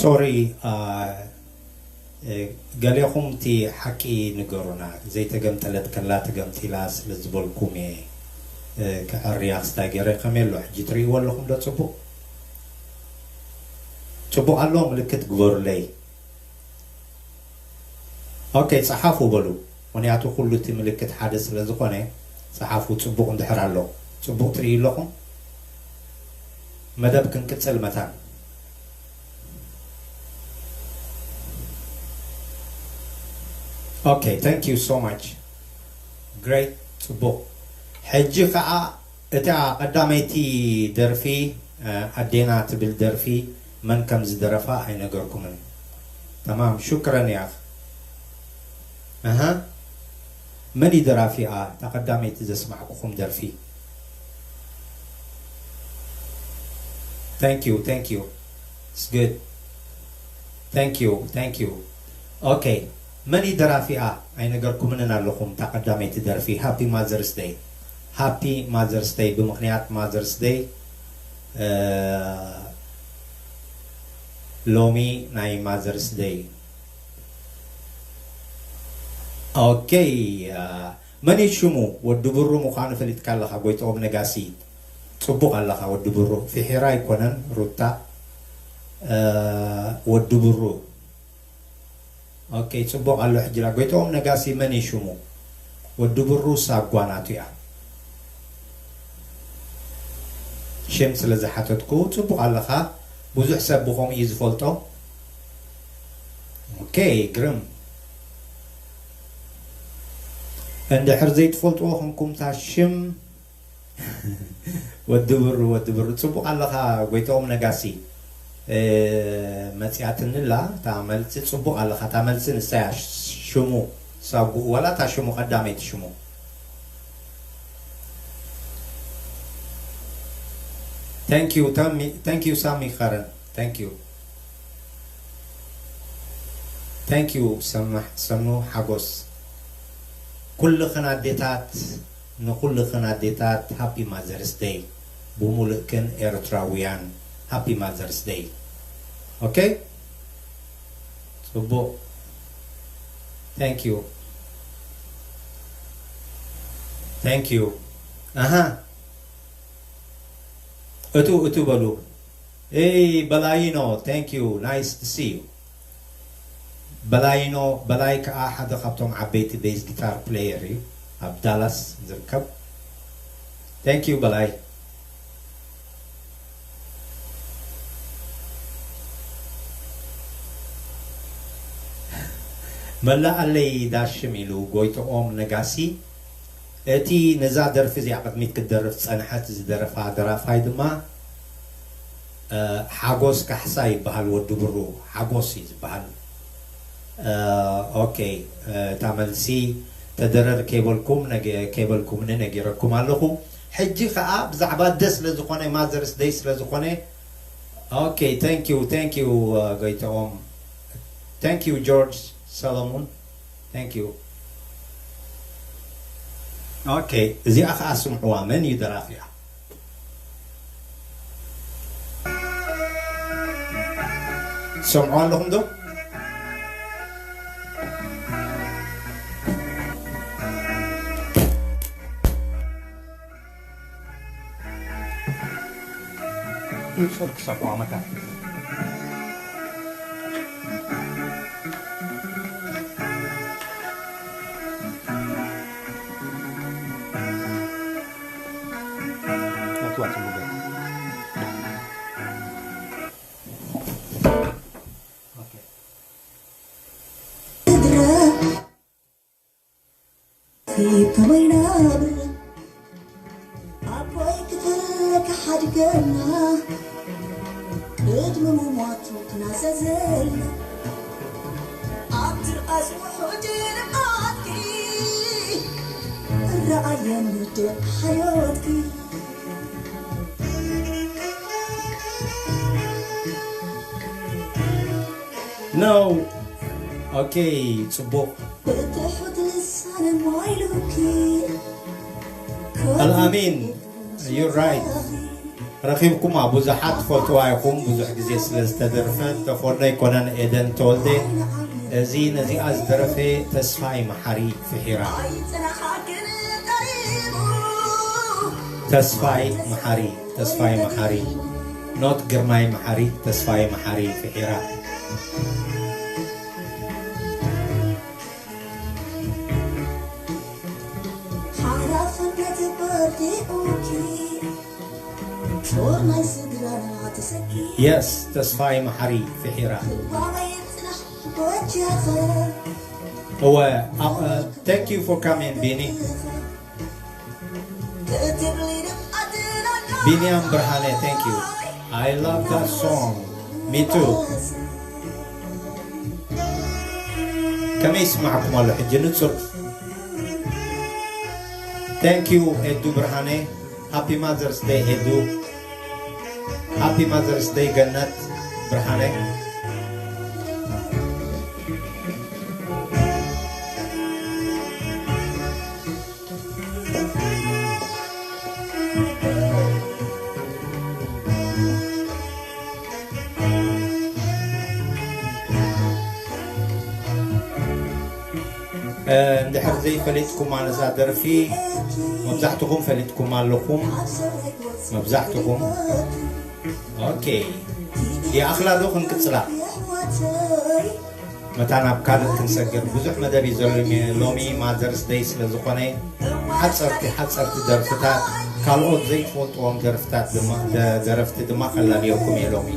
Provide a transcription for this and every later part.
ሶሪ፣ አ፣ እ፣ ገሌኹም እቲ ሓቂ ንገሩና። ዘይተገምጠለት ከላ ተገምጢላ ስለ ዝበልኩም እየ፣ እ፣ ክዕርያ ክስታይ ገይረ። ከመይ ኣሎ ሕጂ? ትርእይዎ ኣለኹም ዶ ጽቡቕ? ጽቡቕ ኣሎ፣ ምልክት ግበሩለይ። ኦኬ፣ ጸሓፉ በሉ። ምኽንያቱ ኩሉ እቲ ምልክት ሓደ ስለ ዝኾነ፣ ጸሓፉ። ጽቡቕ እንድሕር ኣሎ። ጽቡቕ ትርእዩ ኣለኹም? መደብ ክንቅጽል መታን። ኦኬ፣ thank you so much. Great፣ ጽቡቕ። ሕጂ ኸኣ እታ ቀዳመይቲ ደርፊ፣ እ፣ ኣዴና ትብል ደርፊ መን ከም ዝደረፋ ኣይነገርኩምን። ተማም፣ ሹክረን ያኽ። ኣሃ፣ መን እዩ ደራፊኣ? እታ ቀዳመይቲ ዘስማዕኩኹም ደርፊ። Thank you, thank you. It's good. Thank you, thank you. ኦኬ፣ መን እዩ ደራፊኣ? ኣይነገርኩምንን ኣለኹም። እታ ቀዳመይቲ ደርፊ ሃፒ ማዘርስ ደይ። ሃፒ ማዘርስ ደይ፣ ብምኽንያት ማዘርስ ደይ፣ እ፣ ሎሚ ናይ ማዘርስ ደይ። ኦኬ፣ እ፣ መን እዩ ሽሙ? ወዲ ብሩ ምዃኑ ፈሊጥካ ኣለኻ፣ ጎይትኦም ነጋሲ። ጽቡቕ ኣለኻ ወዲ ብሩ። ፊሒራ ኣይኮነን ሩታ፣ እ፣ ወዲ ብሩ። ኦኬ፣ ጽቡቕ ኣሎ። ሕጂ ላ ጎይትኦም ነጋሲ መን እዩ ሽሙ? ወዲ ብሩ ሳጓ ናቱ እያ። ሽም ስለ ዝሓተትኩ ጽቡቕ ኣለኻ። ብዙሕ ሰብ ብኸምኡ እዩ ዝፈልጦ። ኦኬ፣ ግርም። እንድሕር ዘይትፈልጥዎ ኮንኩም እታ ሽም ወዲ ብሩ፣ ወዲ ብሩ፣ ጽቡቕ ኣለኻ ጎይትኦም ነጋሲ። እ፣ መጺኣትኒ ኣላ እታ መልሲ። ጽቡቕ ኣለኻ። እታ መልሲ ንሳ እያ ሽሙ ሳጉኡ፣ ዋላ እታ ሽሙ ቀዳመይቲ ሽሙ። Thank you ታሚ፣ thank you ሳሚ ኸረን፣ thank you። Thank you ሰማሕ፣ ሰኑ ሓጎስ። ኩልኽን ኣዴታት፣ ንኹልኽን ኣዴታት ሃፒ ማዘርስ ደይ። ብሙሉእክን ኤርትራውያን ሃፒ ማዘርስ ደይ። ኦኬ? ጽቡቕ። Thank you። Thank you። ኣሃ። እቱ፣ እቱ በሉ። ኤይ፣ በላይኖ፣ thank you። Nice to see you። በላይኖ፣ በላይ ከኣ ሓደ ካብቶም ዓበይቲ ቤዝ ጊታር ፕሌየር እዩ፣ ኣብ ዳላስ ዝርከብ። Thank you በላይ። መላኣለይ ዳሽም ኢሉ ጎይትኦም ነጋሲ። እቲ ነዛ ደርፊ እዚኣ ቅድሚት ክትደርፍ ዝጸንሐት ዝደረፋ ደራፋይ ድማ፣ እ፣ ሓጎስ ካሕሳ ይበሃል፣ ወዲ ብሩ ሓጎስ እዩ ዝበሃል። እ፣ ኦኬ፣ እ፣ እታ መልሲ ተደረር ከይበልኩም፣ ነገ-፣ ከይበልኩምኒ ነጊረኩም ኣለኹ። ሕጂ ኸኣ ብዛዕባ ደ ስለ ዝኾነ፣ ማዘርስ ደይ ስለ ዝኾነ፣ ኦኬ፣ thank you፣ thank you፣ እ፣ ጎይትኦም። Thank you ጆርጅ ሰሎሞን። Thank you። ኦኬ፣ እዚኣ ኸኣ ስምዕዋ፣ መን እዩ ደራፊያ? ትሰምዑ ኣለኹም ዶ? ንጹር ክሰምዖ መታን። ነትዋ ጽቡቕ። ኦኬ። ከመይና ኣቦይ ክፍለካ ሓድገና ቅድሚ ምሞቱ ክናዘዘልና ኣብቲ ርኣስ ውሑድ ንኣትኪ ረኣየኒ ዶ ሓልዮትኪ? No. Okay, ጽቡቕ። ብትሑት ልሳነ ማይሉኪ ኣልኣሚን፣ you're right። ረኺብኩማ ብዙሓት ትፈልጥዋ ኢኹም፣ ብዙሕ ግዜ ስለ ዝተደርፈት። ተፈርዶ ኣይኮነን፣ ኤደን ተወልደ። እዚ ነዚኣ ዝደረፈ ተስፋይ መሓሪ ፍሒራ። ተስፋይ መሓሪ፣ ተስፋይ መሓሪ፣ ኖት ግርማይ መሓሪ፣ ተስፋይ መሓሪ ፍሒራ። ሓላፍነት በርዲኡኪ ጾር ናይ ስድራና ተሰኪ የስ፣ ተስፋይ መሓሪ ፍሒራ። ክዋወይ ጽናሕ ጎጃኸ እወ፣ ኣ-፣ እ፣ thank you for coming, ቢኒ። ክትብሊ ድምዓትና ቢንያም ብርሃነ፣ thank you. I love that song. Me too. ከመይ ይስማዕኩም ኣሎ ሕጂ ንጹር? Thank you ኤዱ ብርሃነ። Happy Mother's Day ኤዱ። Happy Mother's Day ገነት ብርሃነ። እ፣ እንድሕር ዘይፈሊጥኩማ ነዛ ደርፊ፣ መብዛሕትኹም ፈሊጥኩማ ኣለኹም። መብዛሕትኹም። ኦኬ። ይኣኽላ ዶ ክንቅጽላ? መታን ኣብ ካልእ ክንሰግር። ብዙሕ መደብ እዩ ዘሎ ሎሚ፣ ማዘርስ ደይ ስለ ዝኾነ፣ ሓጸርቲ፣ ሓጸርቲ ደርፍታት፣ ካልኦት ዘይትፈልጥዎም ደርፍታት ድማ፣ ደ-፣ ደረፍቲ ድማ ከላልየኩም እየ ሎሚ።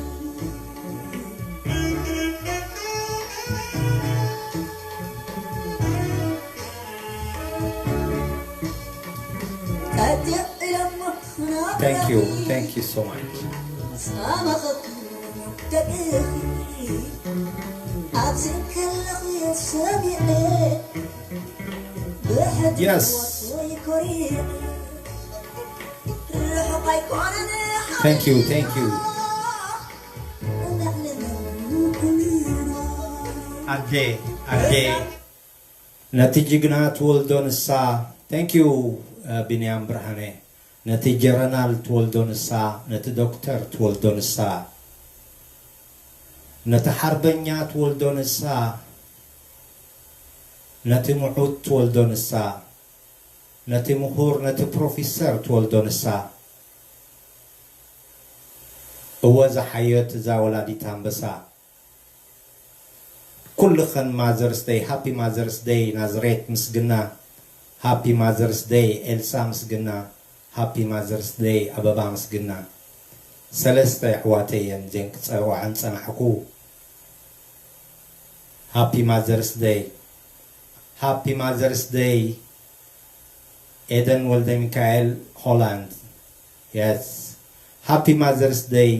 Thank you, thank you so much. Yes. Thank you, thank you. ኣዴ፣ ኣዴ፣ ነቲ ጅግና ትወልዶ ንሳ። Thank you፣ እ፣ ቢንያም ብርሃነ። ነቲ ጀረናል ትወልዶ ንሳ፣ ነቲ ዶክተር ትወልዶ ንሳ፣ ነቲ ሓርበኛ ትወልዶ ንሳ፣ ነቲ ምዑት ትወልዶ ንሳ፣ ነቲ ምሁር፣ ነቲ ፕሮፌሰር ትወልዶ ንሳ። እወ፣ እዛ ሓዮት፣ እዛ ወላዲት ኣንበሳ። ኩልኽን ማዘርስ ደይ፣ ሃፒ ማዘርስ ደይ ናዝሬት ምስግና፣ ሃፒ ማዘርስ ደይ ኤልሳ ምስግና፣ ሃፒ ማዘርስ ደይ ኣበባ ምስግና። ሰለስተ ኣሕዋተይ እየን እዘን ክጸዋዐን ጸናሕኩ። ሃፒ ማዘርስ ደይ፣ ሃፒ ማዘርስ ደይ ኤደን ወልደ ሚካኤል ሆላንድ። የስ፣ ሃፒ ማዘርስ ደይ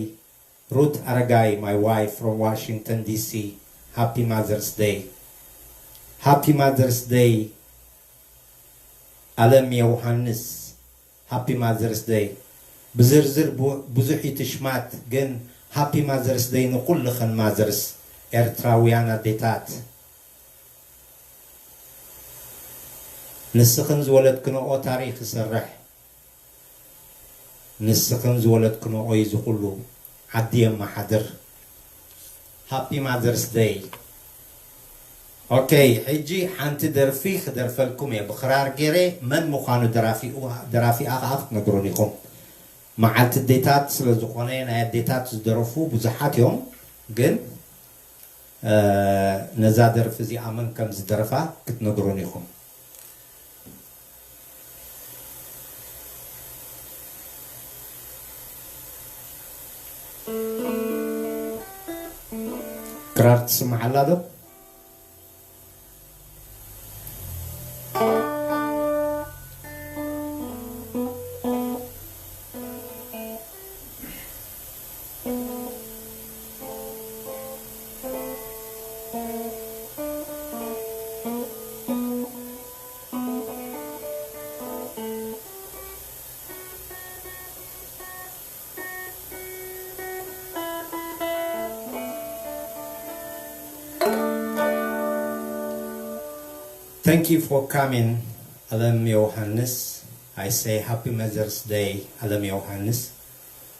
ሩት ኣረጋይ፣ my wife from Washington D C, ሃፒ ማዘርስ ደይ። ሃፒ ማዘርስ ደይ ኣለም ዮሃንስ፣ ሃፒ ማዘርስ ደይ። ብዝርዝር ቡ-፣ ብዙሕ እዩ ትሽማት፣ ግን ሃፒ ማዘርስ ደይ ንኹልኽን ማዘርስ ኤርትራውያን ኣዴታት። ንስኽን ዝወለድክንኦ ታሪኽ ይሰርሕ። ንስኽን ዝወለድክንኦ እዩ እዚ ኩሉ ዓዲ የመሓድር። ሃፒ ማዘርስ ደይ። ኦኬ፣ ሕጂ ሓንቲ ደርፊ ክደርፈልኩም እየ ብኽራር ገይረ። መን ምዃኑ ደራፊኡ-፣ ደራፊኣ ኸዓ ክትነግሩን ኢኹም። መዓልቲ ኣዴታት ስለ ዝኾነ ናይ ኣዴታት ዝደረፉ ብዙሓት እዮም፣ ግን፣ እ፣ ነዛ ደርፊ እዚኣ መን ከም ዝደረፋ ክትነግሩን ኢኹም። ክራር ትስማዕ ኣላ ዶ? Thank you for coming, Alem Johannes. I say happy Mother's Day, Alem Johannes.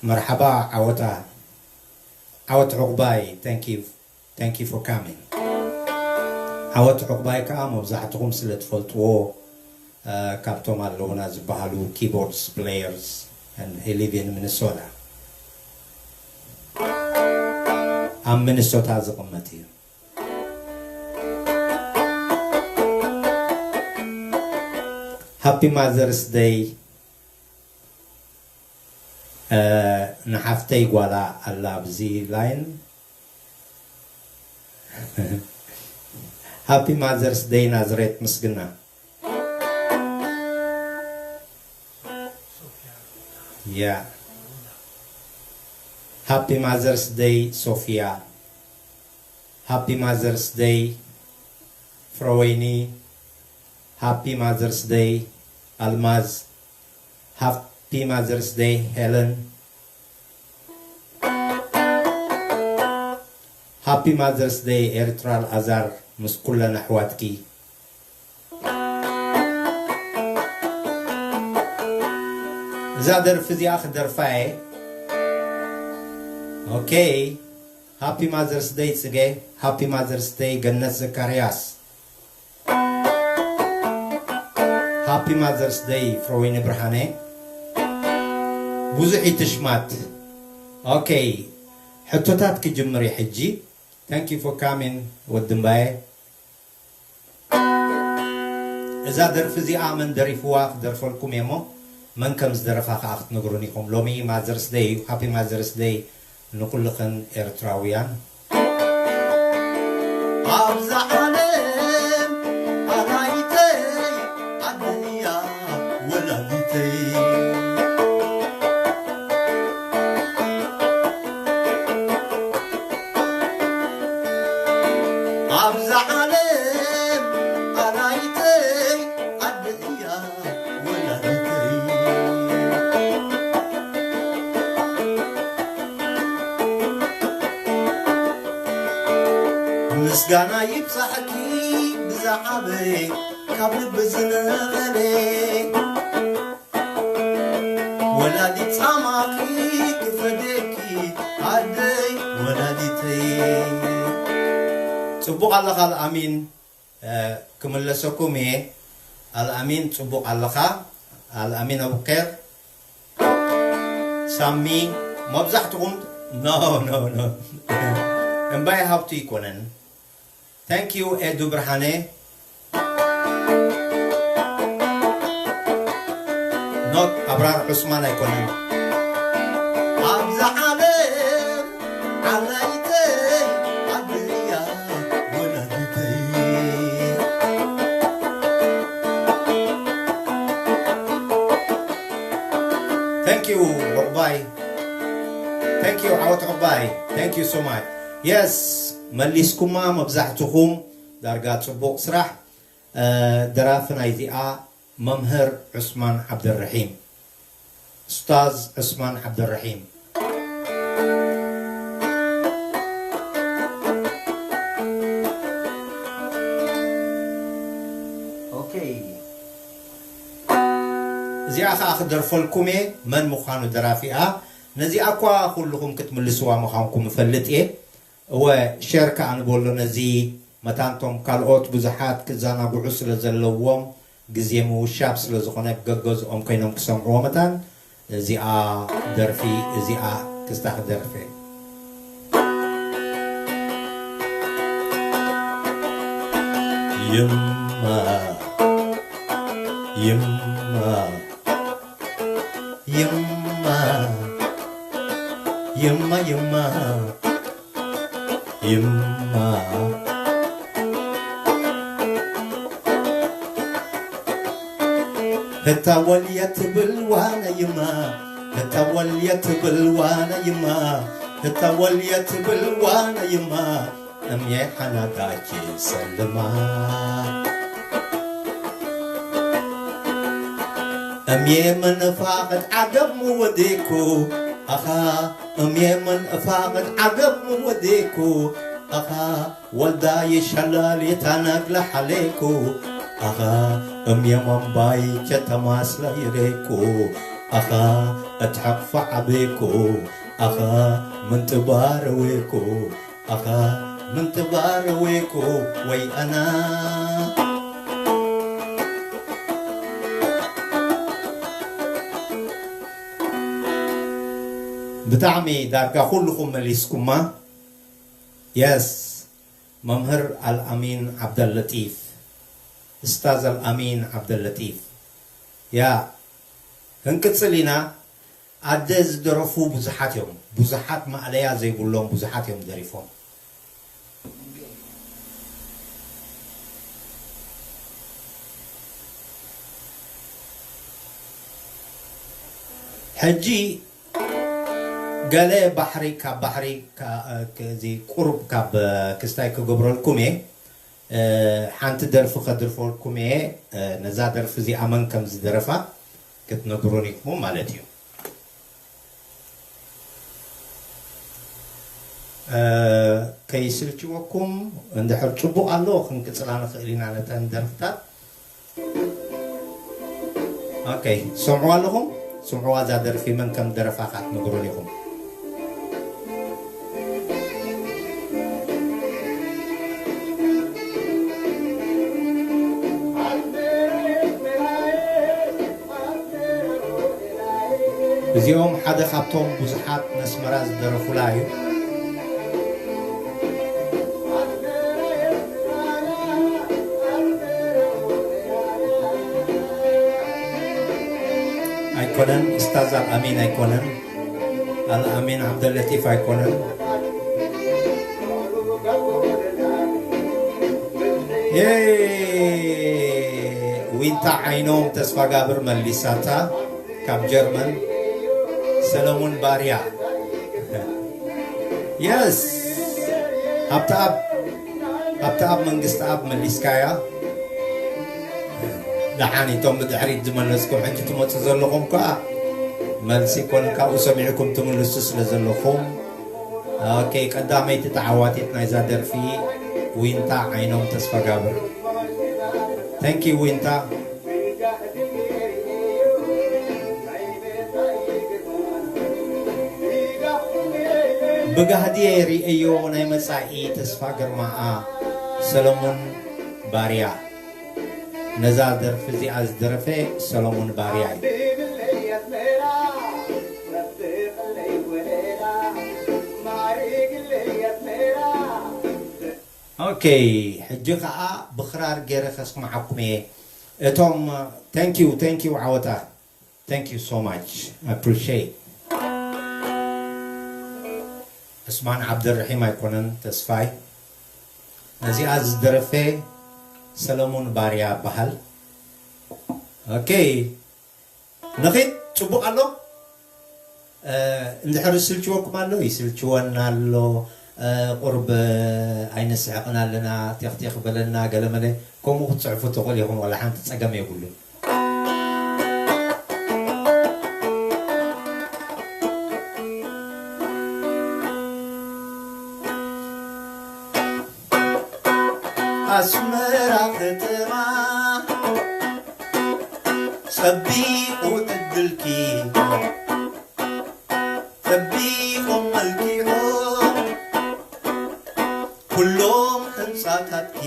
مرحبا عوتا، عوت عقباي. Thank you, thank you for coming. عوت عقباي كأ مبزحتكم سلة فلتو. ካብቶም ኣለውና ዝበሃሉ keyboards players and he live in Minnesota. ኣብ ሚኒሶታ ዝቕመጥ እዩ። Happy Mother's Day ንሓፍተይ ጓላ ኣላ ኣብዚ line. Happy Mother's Day ናዝሬት ምስግና። Yeah. Happy Mother's Day Sofia. Happy Mother's Day ፍረወይኒ። Happy Mother's Day ኣልማዝ። Happy Mother's Day Helen. Happy Mother's Day ኤርትራ ኣልኣዛር ምስ ኩለን ኣሕዋትኪ። እዛ ደርፊ እዚኣ ክደርፋ እየ። ኦኬ። Happy Mother's Day ጽጌ። Happy Mother's Day ገነት ዘካርያስ። Happy Mother's Day ፍረወይኒ ብርሃነ። ብዙሕ ይትሽማት። ኦኬ፣ ሕቶታት ክጅምር እየ ሕጂ። Thank you for coming ወዲ እምባየ። እዛ ደርፊ እዚኣ መን ደሪፍዋ ክደርፈልኩም እየ እሞ፣ መን ከም ዝደረፋ ከኣ ክትነግሩኒ ኢኹም። ሎሚ ማዘርስ ደይ እዩ። ሃፒ ማዘርስ ደይ ንኹልኽን ኤርትራውያን። ኣብዛ ዓለም ኣላይተይ ዓደይ እያ ወላዲተይ። ኣብዛ ዓለም ኣላይተይ ዓደይ እያ ወላዲተይ። ምስጋና ይብጻሕኪ ብዝዓበይ ካብ ልቢ ዝነቐለ። ወላዲት ጻማኺ ክፈደኪ ዓደይ ወላዲተይ። ጽቡቕ ኣለኻ ኣልኣሚን፣ እ፣ ክምለሰኩም እየ። ኣልኣሚን ጽቡቕ ኣለኻ። ኣልኣሚን ኣቡኬር፣ ሳሚ፣ መብዛሕትኹም፣ ኖ፣ ኖ፣ ኖ። እምባይ ሃብቱ ይኮነን። Thank you ኤዱ ብርሃነ። Not ኣብራር ዑስማን ኣይኮነን። ኣብዛ ዓለም ዓላይተይ ዓደይ እያ ወላዲተይ። Thank you ዑቕባይ። Thank you ዓወት ዑቕባይ። Thank you so much. Yes፣ መሊስኩማ መብዛሕትኹም። ዳርጋ ጽቡቕ ስራሕ። እ፣ ደራፊ ናይዚኣ መምህር ዑስማን ዓብደልረሒም። ኡስታዝ ዑስማን ዓብደልረሒም። ኦኬ። እዚኣ ኸኣ ክደርፈልኩም እየ፣ መን ምዃኑ ደራፊኣ። ነዚኣ እኳ ኩልኹም ክትምልስዋ ምዃንኩም እፈልጥ እየ። እወ፣ ሸር ከኣ ንበሎ ነዚ መታንቶም ካልኦት ብዙሓት ክዘናግዑ ስለ ዘለዎም ግዜ ምውሻብ ስለ ዝኾነ ብገገዝኦም ኮይኖም ክሰምዕዎ መታን እዚኣ ደርፊ እዚኣ ክስታ ክደርፍ እየ። ይማ፣ ይማ፣ ይማ፣ ይማ፣ ይማ፣ ይማ። ህታ ወልየ ትብል ዋና ይማ፣ ህታ ወልየ ትብል ዋና ይማ፣ ህታ ወልየ ትብል ዋና ይማ። እምየ ሓናዳኪ ሰልማ። እምየ መንፋቕድ ዓገብ ምወዴኩ ኣኻ፣ እምየ መንፋቕድ ዓገብ ምወዴኩ ኣኻ፣ ወልዳ ይሻላል የታናግላ ሓሌኩ። ኣኻ እምየማምባይ ቸተማስላ ይሬኩ ኣኻ እትሐቕፋ ዓቤኩ ኣኻ ምንጥባረዌኩ ኣኻ ምንጥባረዌኩ ወይ ኣና ብጣዕሚ ዳርጋ ኩልኹም መሊስኩማ። የስ መምህር ኣልኣሚን ዓብደለጢፍ፣ እስታዝ ኣልኣሚን ዓብደለጢፍ። ያ ክንቅጽል ኢና። ኣደ ዝደረፉ ብዙሓት እዮም። ብዙሓት ማእለያ ዘይብሎም ብዙሓት እዮም ደሪፎም። ሕጂ ገለ ባሕሪ ካብ ባሕሪ እዚ ቁሩብ ካብ ክስታይ ክገብረልኩም እየ። ሓንቲ ደርፊ ከድርፈልኩም እየ። ነዛ ደርፊ እዚኣ መን ከም ዝደረፋ ክትነግሩን ኢኹም ማለት እዩ። ከይስልችወኩም እንድሕር ጽቡቕ ኣሎ ክንቅጽላ ንኽእል ኢና ነተን ደርፍታት። ኦኬ፣ ትሰምዕዋ ኣለኹም? ስምዕዋ እዛ ደርፊ መን ከም ደረፋ ከዓ ትነግሩን ኢኹም። እዚኦም ሓደ ካብቶም ብዙሓት ነስመራ ዝደረፉላ እዩ። ኣይኮነን፣ እስታዝ ኣልኣሚን ኣይኮነን፣ ኣልኣሚን ዓብደለጢፍ ኣይኮነን። ዊንታ ዓይኖም ተስፋጋብር መሊሳታ ካብ ጀርመን። ሰለሙን ባርያ። የስ፣ ሃብተኣብ፣ ሃብተኣብ መንግስተኣብ መሊስካያ። ደሓን እቶም ብድሕሪት ዝመለስኩም ሕጂ ትመፁ ዘለኹም ከዓ መልሲ ኮነ ካብኡ ሰሚዕኩም ትምልሱ ስለ ዘለኹም። ኦኬ፣ ቀዳመይቲ ተዓዋቲት ናይዛ ደርፊ ዊንታ ዓይኖም ተስፋጋብር። Thank you ዊንታ። ብጋህዲ ርእዮ ናይ መጻኢ ተስፋ ግርማኣ ሰለሙን ባርያ። ነዛ ደርፊ እዚኣ ዝደረፈ ሰለሙን ባርያ እዩ። ኦኬ፣ ሕጂ ኸኣ ብኽራር ገይረ ከስምዓኩም እየ። እቶም thank you thank you ዓወታ thank you so much appreciate። ዕስማን ዓብደልረሒም ኣይኮነን ተስፋይ። ነዚኣ ዝደረፈ ሰለሙን ባርያ በሃል። ኦኬ፣ ንኺድ ጽቡቕ ኣሎ። እንድሕር ዝስልችወኩም ኣሎ ይስልችወና ኣሎ። ቁርብ ኣይንስሕቕን ኣለና፣ ቴኽቴኽ በለና፣ ገለመለ ከምኡ ክትጽሕፉ ትኽእሉ ኢኹም፣ ዋላ ሓንቲ ጸገም የብሉን። ኣስመራ ከተማ ጸቢቑ ዕድልኪ ጸቢቖም መልኪዖም ኩሎም ህንጻታትኪ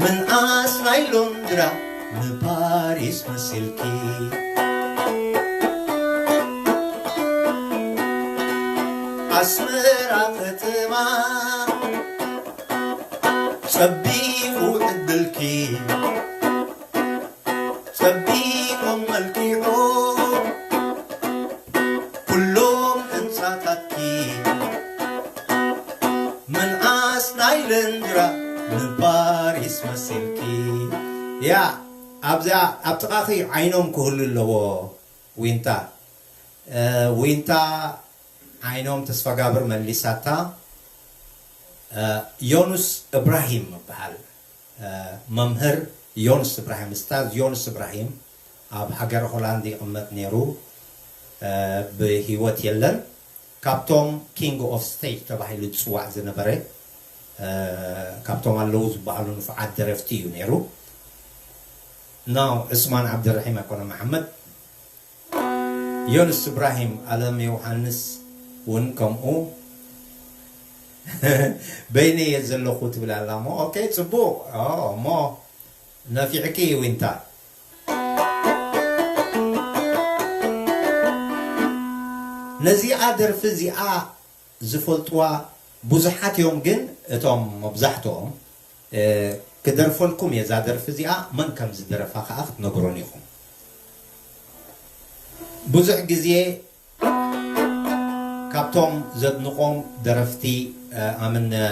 ምንኣስ ናይ ሎንድራ ንፓሪስ መሲልኪ ኣስመራ ከተማ ጸቢቑ ዕድልኪ ጸቢቖም መልኪዖም ኩሎም ህንጻታትኪ ምንኣስ ናይ ለንድራ ንፓሪስ መሲልኪ። ያ ኣብዛ ኣብ ጥቓኺ ዓይኖም ክህሉ ኣለዎ። ዊንታ ዊንታ ዓይኖም ተስፋጋብር መሊሳታ። ዮኑስ እብራሂም ይበሃል። መምህር ዮኑስ እብራሂም፣ እስታዝ ዮኑስ እብራሂም ኣብ ሃገረ ሆላንድ ይቕመጥ ነይሩ። ብህይወት የለን። ካብቶም ኪንግ ኦፍ ስቴጅ ተባሂሉ ዝፅዋዕ ዝነበረ እ፣ ካብቶም ኣለዉ ዝበሃሉ ንፉዓት ደረፍቲ እዩ ነይሩ። ናው ዑስማን ዓብደልረሒም ኣይኮነ መሓመድ፣ ዮንስ እብራሂም፣ ኣለም ዮሃንስ እውን ከምኡ። በይነይ እየ ዘለኹ ትብል ኣላ እሞ፣ ኦኬ፣ ጽቡቕ። ኦ፣ እሞ ነፊዕኪ ዊንታ። ነዚኣ ደርፊ እዚኣ ዝፈልጥዋ ብዙሓት እዮም፣ ግን እቶም መብዛሕትኦም፣ እ፣ ክደርፈልኩም እየ እዛ ደርፊ እዚኣ፣ መን ከም ዝደረፋ ከኣ ክትነግሩን ኢኹም። ብዙሕ ግዜ ካብቶም ዘድንቖም ደረፍቲ፣ እ፣ ኣምን፣ እ፣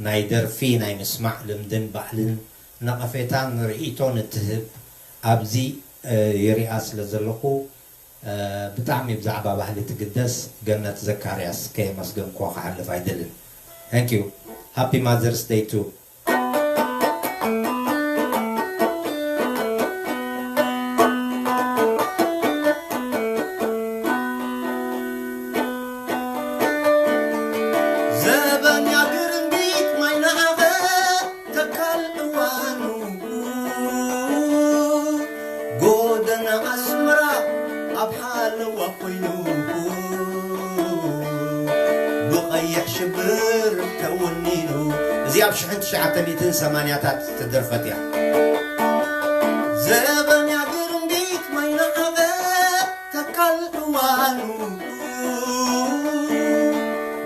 ናይ ደርፊ ናይ ምስማዕ ልምድን ባህልን ነቐፌታን ርእይቶን እትህብ ኣብዚ፣ እ፣ ይሪኣ ስለ ዘለኹ፣ እ፣ ብጣዕሚ ብዛዕባ ባህሊ ትግደስ ገነት ዘካርያስ ከየመስገንኩዋ ክሓልፍ ኣይደልን። Thank you. Happy Mother's Day too. ዘበን ያግርምቢት ማይ ነዓቐ ተካል እዋኑ ጎደና ኣስመራ ኣብ ሓለዋ ኮይኑ ብቐይሕ ሽብር ተወኒኑ። እዚ ኣብ ሽሕን ትሽዓተ ሚእትን ሰማንያታት ዝተደርፈት እያ። ዘበን ያግርምቢት ማይ ነዓቐ ተካል እዋኑ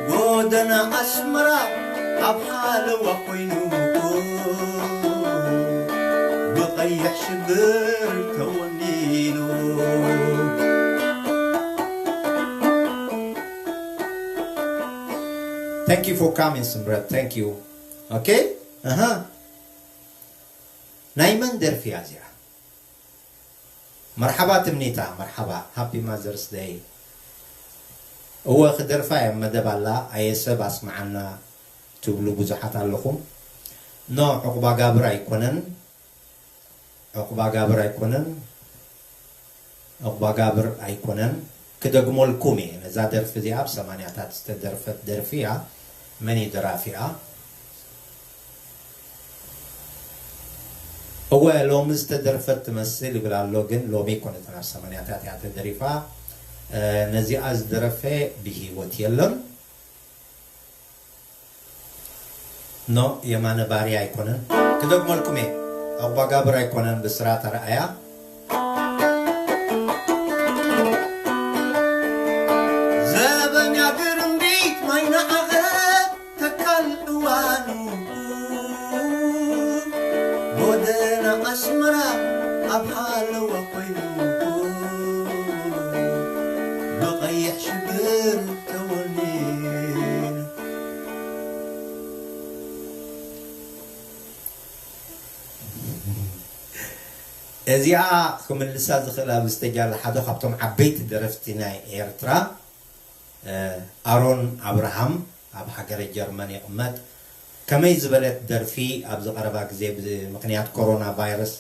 ጎደና ኣስመራ ኣብ ሓለዋ ኮይኑ ብቐይሕ ሽብር ተወኒኑ። Thank you for coming, ስምረት. Thank you. Okay? ኣሃ። ናይ መን ደርፊ እያ እዚኣ? መርሓባ ትምኒታ፣ መርሓባ። Happy Mother's Day። እወ፣ ክደርፋ እየ፣ መደብ ኣላ፣ ኣየ ሰብ ኣስምዓና ትብሉ ብዙሓት ኣለኹም። ኖ፣ ዑቕባጋብር ኣይኮነን። ዑቕባጋብር ኣይኮነን። ዑቕባጋብር ኣይኮነን። ክደግመልኩም እየ። ነዛ ደርፊ እዚኣ ኣብ ሰማንያታት ዝተደርፈት ደርፊ እያ። መን እዩ ደራፊኣ? እወ፣ ሎሚ ዝተደርፈት ትመስል ይብል ኣሎ፣ ግን ሎሚ ኣይኮነትን፣ ኣብ ሰማንያታት እያ ተደሪፋ። እ፣ ነዚኣ ዝደረፈ ብህይወት የለን። ኖ፣ የማነ ባርያ ኣይኮነን። ክደግመልኩም እየ። ዑቕባጋብር ኣይኮነን፣ ብስራት ኣርኣያ። ዘበን ያግርምቢት ማይ ነዓቐ ተካል እዋኑ ጎደና ኣስመራ ኣብ ሓለዋ ኮይኑ ብቐይሕ ሽብር ተወኒኑ። እዚኣ ክምልሳ ዝኽእል ኣብ ዝተጃለ ሓደ ካብቶም ዓበይቲ ደረፍቲ ናይ ኤርትራ፣ እ፣ ኣሮን ኣብርሃም ኣብ ሃገረ ጀርመን ይቕመጥ። ከመይ ዝበለት ደርፊ ኣብዚ ቀረባ ግዜ ብምኽንያት ኮሮና ቫይረስ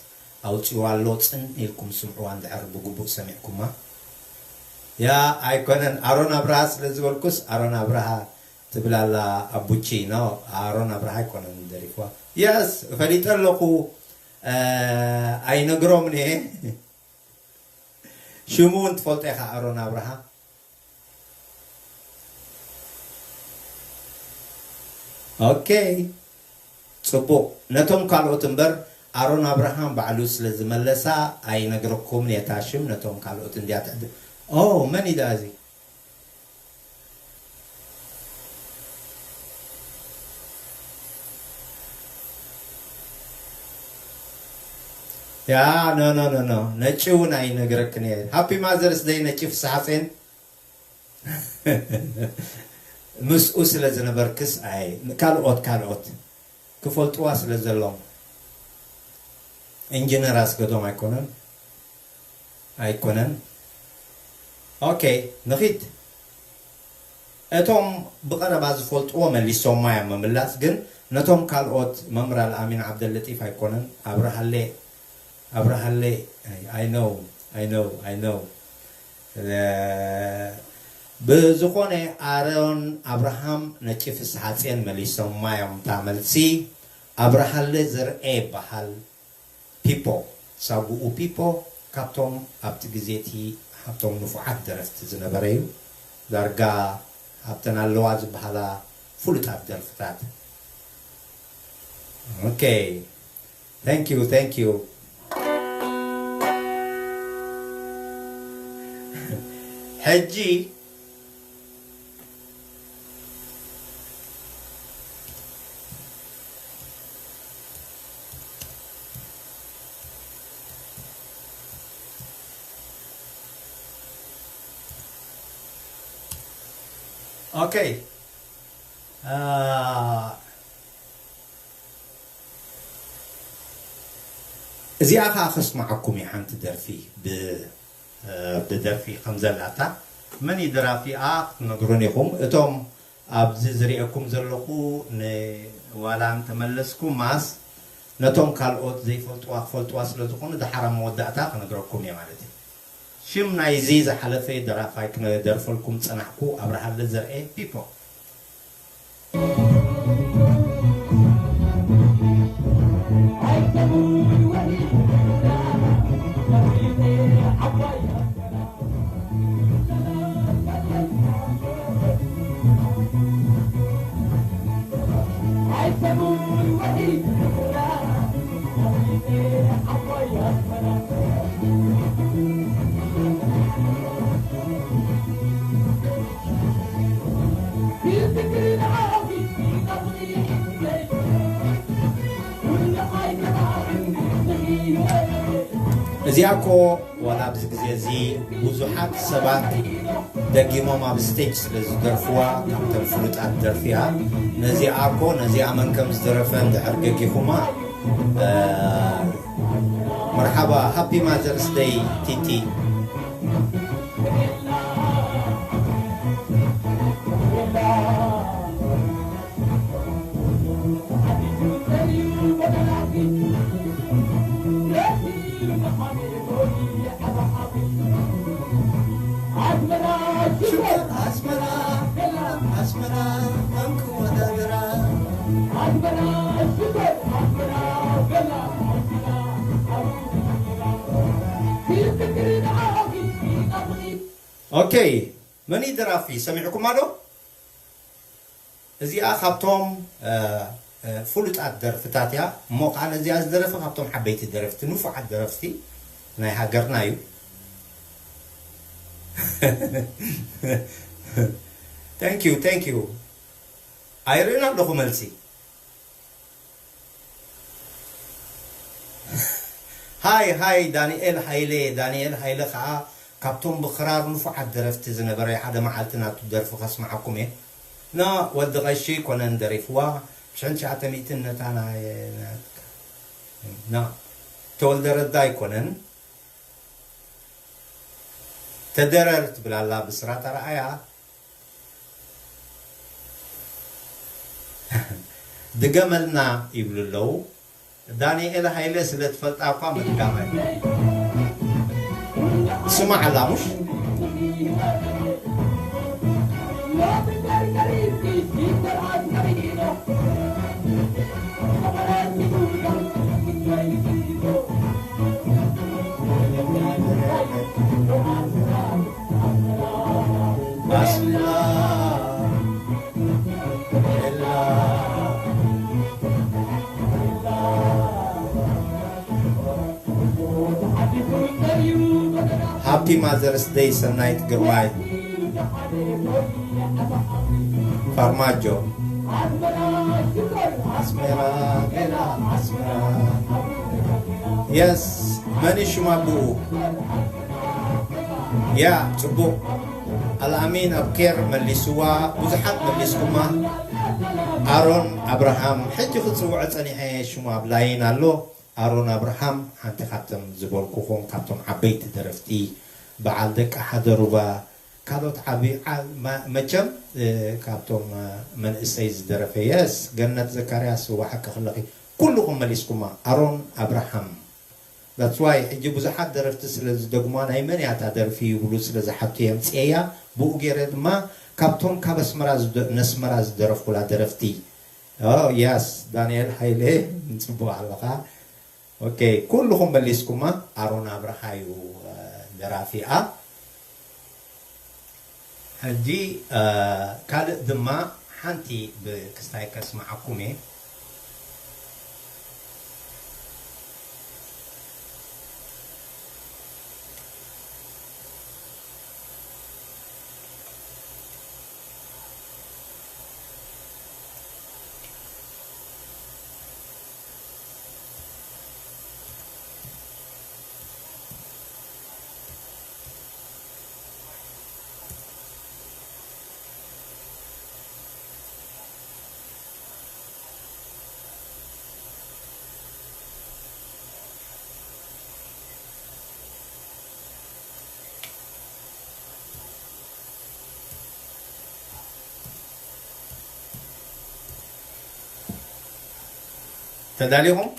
ኣውጺዋ ኣሎ። ጽን ኢልኩም ስምዕዋ እንድሕር ብግቡእ ሰሚዕኩማ። ያ ኣይኮነን ኣሮን ኣብርሃ ስለ ዝበልኩስ ኣሮን ኣብርሃ ትብል ኣላ ኣቡቺ። ኖ፣ ኣሮን ኣብርሃ ኣይኮነን ደሪፍዋ። የስ፣ ፈሊጠ ኣለኹ። እ፣ ኣይነግሮምን እየ። ሽሙ እውን ትፈልጦ ኢኻ፣ ኣሮን ኣብርሃ። ኦኬ፣ ጽቡቕ። ነቶም ካልኦት እምበር፣ ኣሮን ኣብርሃም ባዕሉ ስለ ዝመለሳ ኣይነግረኩምን እየ እታ ሽም። ነቶም ካልኦት እንድያ ትዕድ-፣ ኦ፣ መን እዩ ደኣ እዚ? ያ፣ ኖ፣ ኖ፣ ኖ፣ ኖ። ነጪ እውን ኣይነግረክን እየ። ሃፒ ማዘርስ ደይ ነጪ ፍስሓጼን። ምስኡ ስለ ዝነበርክስ ኣይ፣ ካልኦት፣ ካልኦት ክፈልጥዋ ስለ ዘሎም። ኢንጂነር ኣስገዶም ኣይኮነን? ኣይኮነን። ኦኬ፣ ንኺድ። እቶም ብቐረባ ዝፈልጥዎ መሊሶማ እዮም ምምላስ፣ ግን ነቶም ካልኦት መምህር ኣልኣሚን ዓብደለጢፍ ኣይኮነን፣ ኣብርሃለ፣ ኣብርሃለ፣ I know, I know, I know። እ፣ ብዝኾነ ኣሮን ኣብርሃም ነጭ ፍስሓጽዮን መሊሶማ እዮም እታ መልሲ። ኣብርሃለ ዘርኤ ይበሃል። ፒፖ፣ ሳጉኡ ፒፖ ካብቶም ኣብቲ ግዜ እቲ ሃብቶም ንፉዓት ደረፍቲ ዝነበረ እዩ። ዳርጋ ኣብተን ኣለዋ ዝበሃላ ፍሉጣት ደርፍታት። ኦኬ። Thank you, thank you. ሕጂ ኦኬ። እዚኣ ኸዓ ከስምዓኩም እየ፣ ሓንቲ ደርፊ ብ-፣ ብደርፊ ከም ዘላታ። መን እዩ ደራፊኣ ክትነግሩን ኢኹም። እቶም ኣብዚ ዝርእየኩም ዘለኹ ን-፣ ዋላ እንተመለስኩማስ ነቶም ካልኦት ዘይፈልጥዋ ክፈልጥዋ ስለ ዝኾኑ ደሓር ኣብ መወዳእታ ክነግረኩም እየ ማለት እዩ። ሽም ናይዚ ዝሓለፈ ደራፋይ ክደርፈልኩም ጸናሕኩ ኣብርሃለ ዘርኤ ፒፖ። እዚኣ እኮ ዋላ ኣብዚ ግዜ እዚ ብዙሓት ሰባት ደጊሞም ኣብ ስቴጅ ስለ ዝደርፍዋ ካብተን ፍሉጣት ደርፊ እያ። ነዚኣ እኮ፣ ነዚኣ መን ከም ዝደረፈ እንድሕር ገጊኹማ፣ እ፣ መርሓባ፣ ሃፒ ማዘርስ ደይ ቲቲ። ኦኬ፣ መን እዩ ደራፊ? ሰሚዕኩማ ዶ? እዚኣ ካብቶም፣ እ፣ እ፣ ፍሉጣት ደርፍታት እያ። እሞ ከዓ ነዚኣ ዝደረፈ ካብቶም ዓበይቲ ደረፍቲ፣ ንፉዓት ደረፍቲ ናይ ሃገርና እዩ። Thank you, thank you። ኣይርእን ኣለኹ መልሲ። ሃይ፣ ሃይ፣ ዳንኤል ሃይለ። ዳንኤል ሃይለ ኸዓ ካብቶም ብኽራር ንፉዓት ደረፍቲ ዝነበረ፣ ሓደ መዓልቲ ናቱ ደርፊ ከስምዓኩም እየ። ና ወዲ ቀሺ ኮነን ደሪፍዋ፣ ብሽሕን ትሽዓተ ሚእትን ነታ ናይ፣ ና ተወልደ ረዳ ኣይኮነን፣ ተደረር ትብል ኣላ ብስራት ኣርኣያ። ድገመልና ይብሉ ኣለዉ። ዳንኤል ሃይለ ስለ ትፈልጣ እኳ ምድጋም ኣይ-፣ ስማዕ ኣላ ሙሽ? ኣስመራ፣ ኤላ። ሃፒ ማዘርስ ደይ ሰናይት ግርማይ። ፋርማጆ። ኣስመራ፣ ገና ኣስመራ። የስ፣ መን እዩ ሽም ኣቦኡ? ያ፣ ጽቡቕ። ኣልኣሚን ኣብ ኬር መሊስዋ፣ ብዙሓት መሊስኩማ። ኣሮን ኣብርሃም፣ ሕጂ ክጽውዖ ጸኒሐ፣ ሽሙ ኣብ ላይን ኣሎ። ኣሮን ኣብርሃም፣ ሓንቲ ካብተን ዝበልኩኹም፣ ካብቶም ዓበይቲ ደረፍቲ፣ በዓል ደቂ ሓደ ሩባ፣ ካልኦት ዓቢ-፣ ዓ-፣ መ-፣ መቸም፣ እ፣ ካብቶም፣ እ፣ መንእሰይ ዝደረፈ፣ የስ፣ ገነት ዘካርያስ፣ እዋ፣ ሓቂ ክለኺ፣ ኩልኹም መሊስኩማ። ኣሮን ኣብርሃም፣ That's why ሕጂ ብዙሓት ደረፍቲ ስለ ዝደግሟ፣ ናይ መን እያ እታ ደርፊ ይብሉ ስለ ዝሓቱ የምፅኤያ። ብኡ ገይረ ድማ ካብቶም ካብ ኣስመራ ዝደ-፣ ነስመራ ዝደረፍኩላ ደረፍቲ። ኦ፣ ያስ፣ ዳንኤል ሃይለ፣ ጽቡቕ ኣለኻ። ኦኬ፣ ኩልኹም መሊስኩማ። ኣሮን ኣብርሃ እዩ፣ እ፣ ደራፊኣ። ሕጂ፣ እ፣ ካልእ ድማ ሓንቲ ብክስታይ ከስምዓኩም እየ። ተዳሊኹም?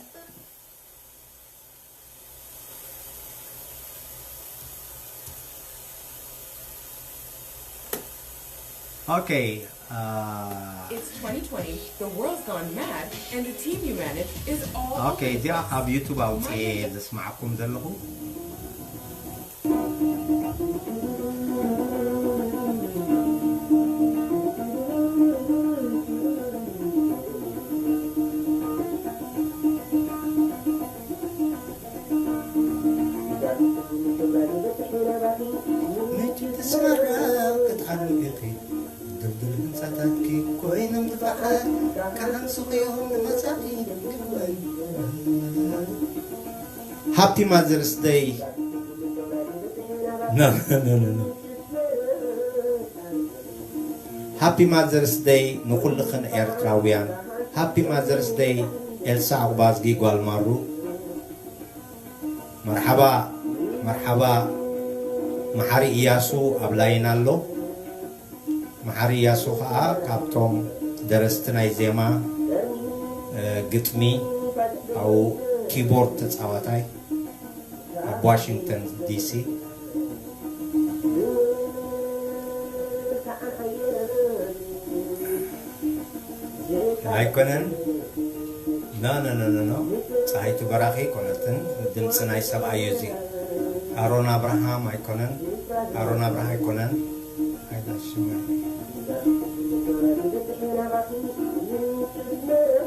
ኦኬ፣ አ፣ It's twenty twenty, the world's gone mad, and the team you manage is all ኦኬ፣ over the እዚኣ place. ካብ ዩቱብ ኣውፅኤ My agenda ዘስማዕኩም ዘለኹ። መች ተስማዕና ክትዓኑ ኢኺ፣ ድልድል ህንጻታትኪ ኮይኖም ድፋዓት፣ ክሃንጹኺ እዮም ንመጻኢ። ሃፒ ማዘርስ ደይ። ኖ፣ ኖ፣ ኖ፣ ኖ። ሃፒ ማዘርስ ደይ ንኹልኽን ኤርትራውያን። ሃፒ ማዘርስ ደይ ኤልሳ ዑቕባዝጊ ጓል ማሩ። መርሓባ፣ መርሓባ። መሓሪ እያሱ ኣብ ላይን ኣሎ። መሓሪ እያሱ ኸኣ ካብቶም ደረስቲ ናይ ዜማ፣ እ፣ ግጥሚ፣ ኣብኡ ኪቦርድ ተጻዋታይ ኣብ ዋሽንግተን ዲሲ። ኣይኮነን። ኖ፣ ኖ፣ ኖ፣ ኖ፣ ኖ። ፀሃይቱ በራኺ ኣይኮነትን። ድምፂ ናይ ሰብኣይ እዩ እዚ። ኣሮን ኣብርሃም ኣይኮነን። ኣሮን ኣብርሃ ኣይኮነን። ኣይዳሽመ-፣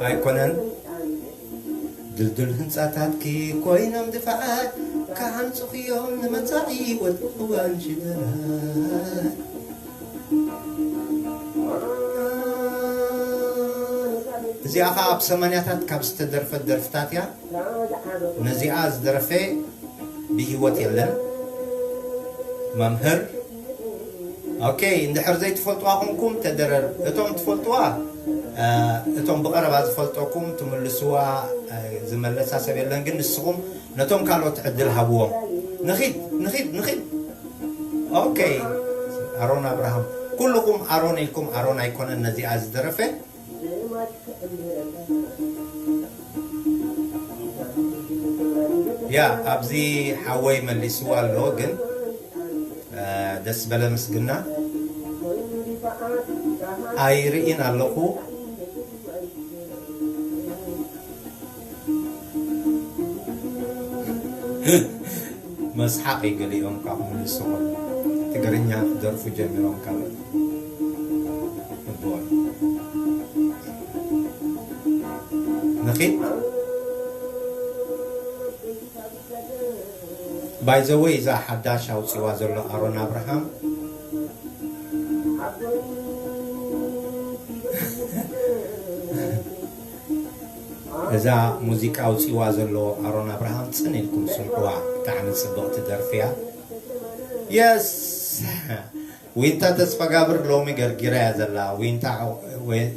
ኣይኮነን። ድልድል ህንጻታትኪ ኮይኖም ድፋዓት፣ ክሃንጹኺ እዮም ንመጻኢ ወትኺ እዋን ሽደራት። እዚኣ ኸኣ ኣብ ሰማንያታት ካብ ዝተደርፈት ደርፍታት እያ። ነዚኣ ዝደረፈ ብህይወት የለን። መምህር፣ ኦኬ፣ እንድሕር ዘይትፈልጥዋ ኹንኩም ተደረር። እቶም ትፈልጥዋ፣ እ፣ እቶም ብቐረባ ዝፈልጠኩም ትምልስዋ፣ እ፣ ዝመለሳ ሰብ የለን፣ ግን ንስኹም ነቶም ካልኦት ዕድል ሃብዎም። ንኺድ፣ ንኺድ፣ ንኺድ። ኦኬ፣ ኣሮን ኣብርሃም። ኩልኹም ኣሮን ኢልኩም፣ ኣሮን ኣይኮነን ነዚኣ ዝደረፈ። ያ፣ ኣብዚ ሓወይ መሊስዋ ኣሎ፣ ግን፣ እ፣ ደስ በለ ምስግና ኣይርእን ኣለኹ። መስሓቕ እዩ ገሊኦም ካብ ምልስዎ ትግርኛ ክደርፉ ጀሚሮም ካልኦት። እቦይ። ንኺድ። By the way፣ እዛ ሓዳሽ ኣውፂዋ ዘሎ ኣሮን ኣብርሃም፣ እዛ ሙዚቃ ኣውፂዋ ዘሎ ኣሮን ኣብርሃም፣ ፅን ኢልኩም ስምዕዋ። ብጣዕሚ ፅብቕቲ ደርፊ እያ። የስ! ዊንታ ተስፋጋብር ሎሚ ገርጊራ እያ ዘላ። ዊንታ፣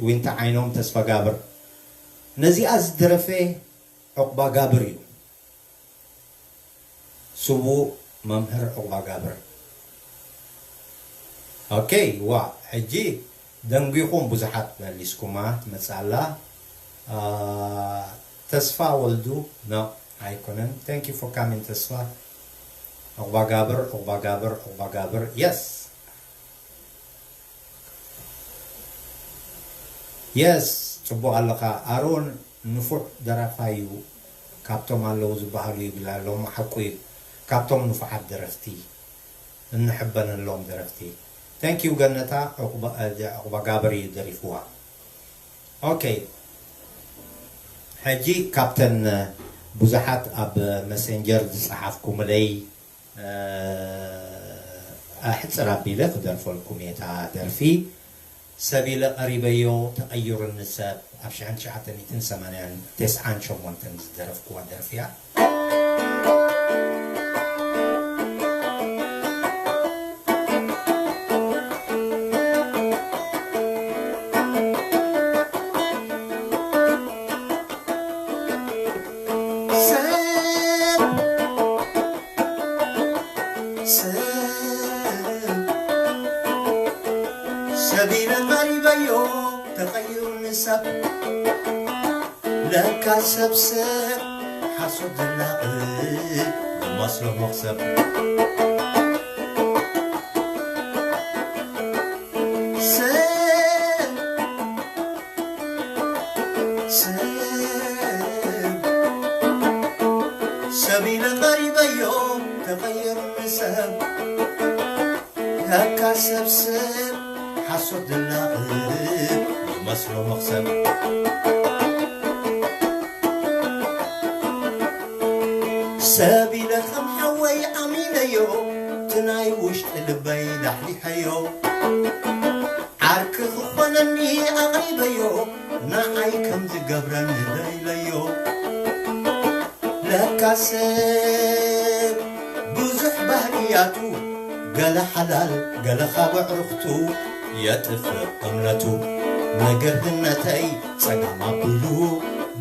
ዊንታ ዓይኖም ተስፋጋብር። ነዚኣ ዝደረፈ ዑቕባጋብር እዩ። ስዉእ መምህር ዑቕባጋብር። ኦኬ፣ ዋ፣ ሕጂ ደንጒኹም ብዙሓት መሊስኩማ ትመጽእ ኣላ። አ፣ ተስፋ ወልዱ፣ ኖ፣ ኣይኮነን። Thank you for coming ተስፋ። ዑቕባ ጋብር፣ ዑቕባ ጋብር፣ ዑቕባ ጋብር። Yes። Yes፣ ጽቡቕ ኣለኻ። ኣሮን ንፉዕ ደራፋይ እዩ። ካብቶም ኣለዉ ዝበሃሉ ይብላ ኣለዉ። ሓቁ እዩ። ካብቶም ንፉዓት ደረፍቲ፣ እንሕበነሎም ደረፍቲ። Thank you ገነታ። ዑቕባ፣ እ፣ ዑቕባ ጋብር እዩ ደሪፍዋ። ኦኬ። ሕጂ ካብተን ብዙሓት ኣብ መሰንጀር ዝጸሓፍኩምለይ፣ እ፣ ኣሕጽር ኣቢለ ክደርፈልኩም እየ እታ ደርፊ። ሰብ ኢለ ቀሪበዮ ተቐይሩኒ ሰብ፣ ኣብ ሽሕን ትሽዓተ ሚእትን ሰማንያን ተስዓን ሸሞንተን ዝደረፍኩዋ ደርፊ እያ። ሰብ፣ ሰብ፣ ሰብ ኢለ ቀሪበዮ ተቐይሩኒ ሰብ። ለካ ሰብ ሰብ ሓሶት ዘላቕጥ ዝመስሎ መኽሰብ። ሰብ፣ ሰብ፣ ሰብ ኢለ ቀሪበዮ ተቐይሩኒ ሰብ። ለካ ሰብ ሰብ ሓሶት ዘላቕጥ ዝመስሎ መኽሰብ። ሰብ ኢለ ከም ሓወይ ኣሚነዮ፣ እቲ ናይ ውሽጢ ልበይ ዳሕሊሐዮ። ዓርኪ ክኾነኒ ኣቕሪበዮ፣ ንዓይ ከም ዝገብረኒ ደይለዮ። ለካ ሰብ ብዙሕ ባህርያቱ፣ ገለ ሓላል ገለ ካብ ኣዕሩኽቱ፣ የጥፍእ እምነቱ ንግርህነተይ ጸጋም ኣቢሉ፣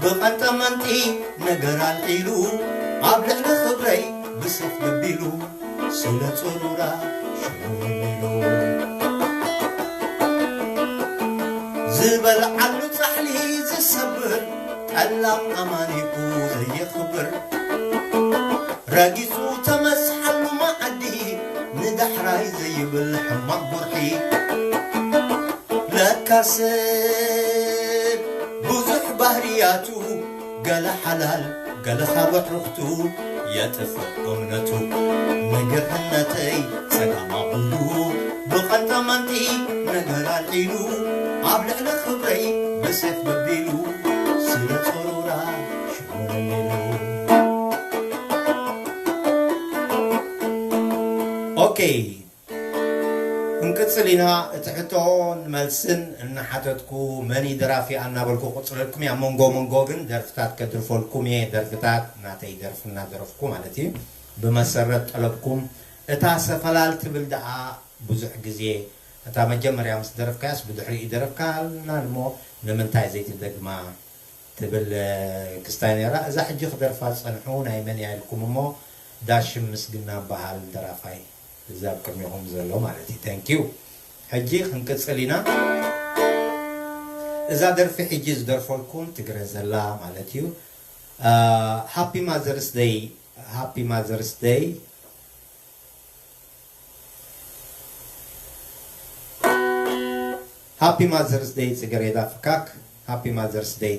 ብቐንጠመንጢ ነገር ኣልዒሉ፣ ኣብ ልዕሊ ክብረይ ብሰፍ ገቢሉ፣ ስለ ጽሩራ ሽሙ ንቢሉ። ዝበልዓሉ ጻሕሊ ዝሰብር፣ ጠላም ኣማኒኡ ዘየኽብር፣ ረጊጹ ተመስሓሉ መዓዲ፣ ንዳሕራይ ዘይብል ሕማቕ ጉርሒ። ለካ ሰብ ብዙሕ ባህርያቱ፣ ገለ ሓላል ገለ ካብ ኣዕሩኽቱ፣ የጥፍእ እምነቱ ንግርህነተይ ጸጋም ኣቢሉ፣ ብቐንጠመንጢ ነገር ኣልዒሉ፣ ኣብ ልዕሊ ክብረይ ብሴፍ ገቢሉ፣ ስለ ጽሩራ ሽሙ ነሚሉ። ኦኬ። ክንቅጽል ኢና። እቲ ሕቶን መልስን እናሓተትኩ መን እዩ ደራፊ እናበልኩ ክቕጽለልኩም እየ። ኣብ መንጎ መንጎ ግን ደርፍታት ከድርፈልኩም እየ። ደርፍታት ናተይ ደርፊ እናደረፍኩ ማለት እዩ። ብመሰረት ጠለብኩም እታ ሰፈላል ትብል ደኣ ብዙሕ ግዜ እታ መጀመርያ ምስ ደረፍካያስ ብድሕሪኡ ደረፍካልና እሞ ንምንታይ ዘይትደግማ? ትብል ክስታይ ነይራ። እዛ ሕጂ ክደርፋ ዝጸንሑ ናይ መን እያ ኢልኩም እሞ ዳሽም ምስግና በሃል ደራፋይ እዚ ኣብ ቅድሚኹም ዘሎ ማለት እዩ። Thank you። ሕጂ ክንቅጽል ኢና። እዛ ደርፊ ሕጂ ዝደርፈልኩም ትግረ ዘላ ማለት እዩ። Happy Mother's Day፣ Happy Mother's Day። Happy Mother's Day ጽገሬዳ ፍካክ። Happy Mother's Day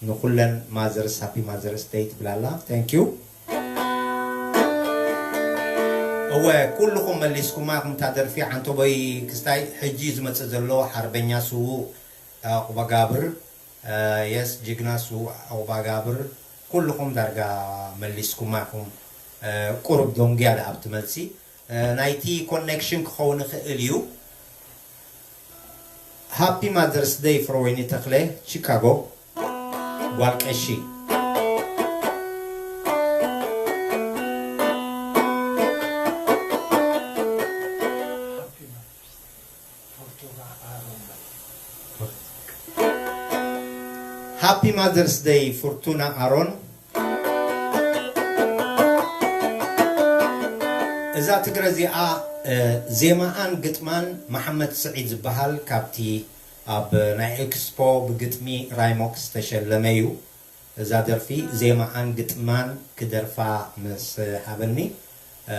ንኩለን mothers፣ Happy Mother's Day ትብላላ። Thank you። እወ፣ ኩልኹም መሊስኩማ ኢኹም እታ ደርፊ። ዓንተቦይ ክስታይ ሕጂ ዝመጽእ ዘሎ ሓርበኛ ስዉእ ዕቑባጋብር። የስ፣ ጅግና ስዉእ ዕቑባጋብር። ኩልኹም ዳርጋ መሊስኩማ ኢኹም። ቁሩብ ደንጉያ ደኣ ኣብቲ መልሲ። ናይቲ ኮኔክሽን ክኸውን ይኽእል እዩ። Happy Mother's Day for ወይኒ ተኽለ፣ ቺካጎ፣ ጓል ቀሺ። Happy Mother's Day ፍርቱና ኣሮን። እዛ ትግረ እዚኣ፣ እ፣ ዜማኣን ግጥማን መሓመድ ስዒድ ዝበሃል ካብቲ ኣብ ናይ ኤክስፖ ብግጥሚ ራይሞክ ዝተሸለመ እዩ። እዛ ደርፊ ዜማኣን ግጥማን ክደርፋ ምስ ሃበኒ፣ እ፣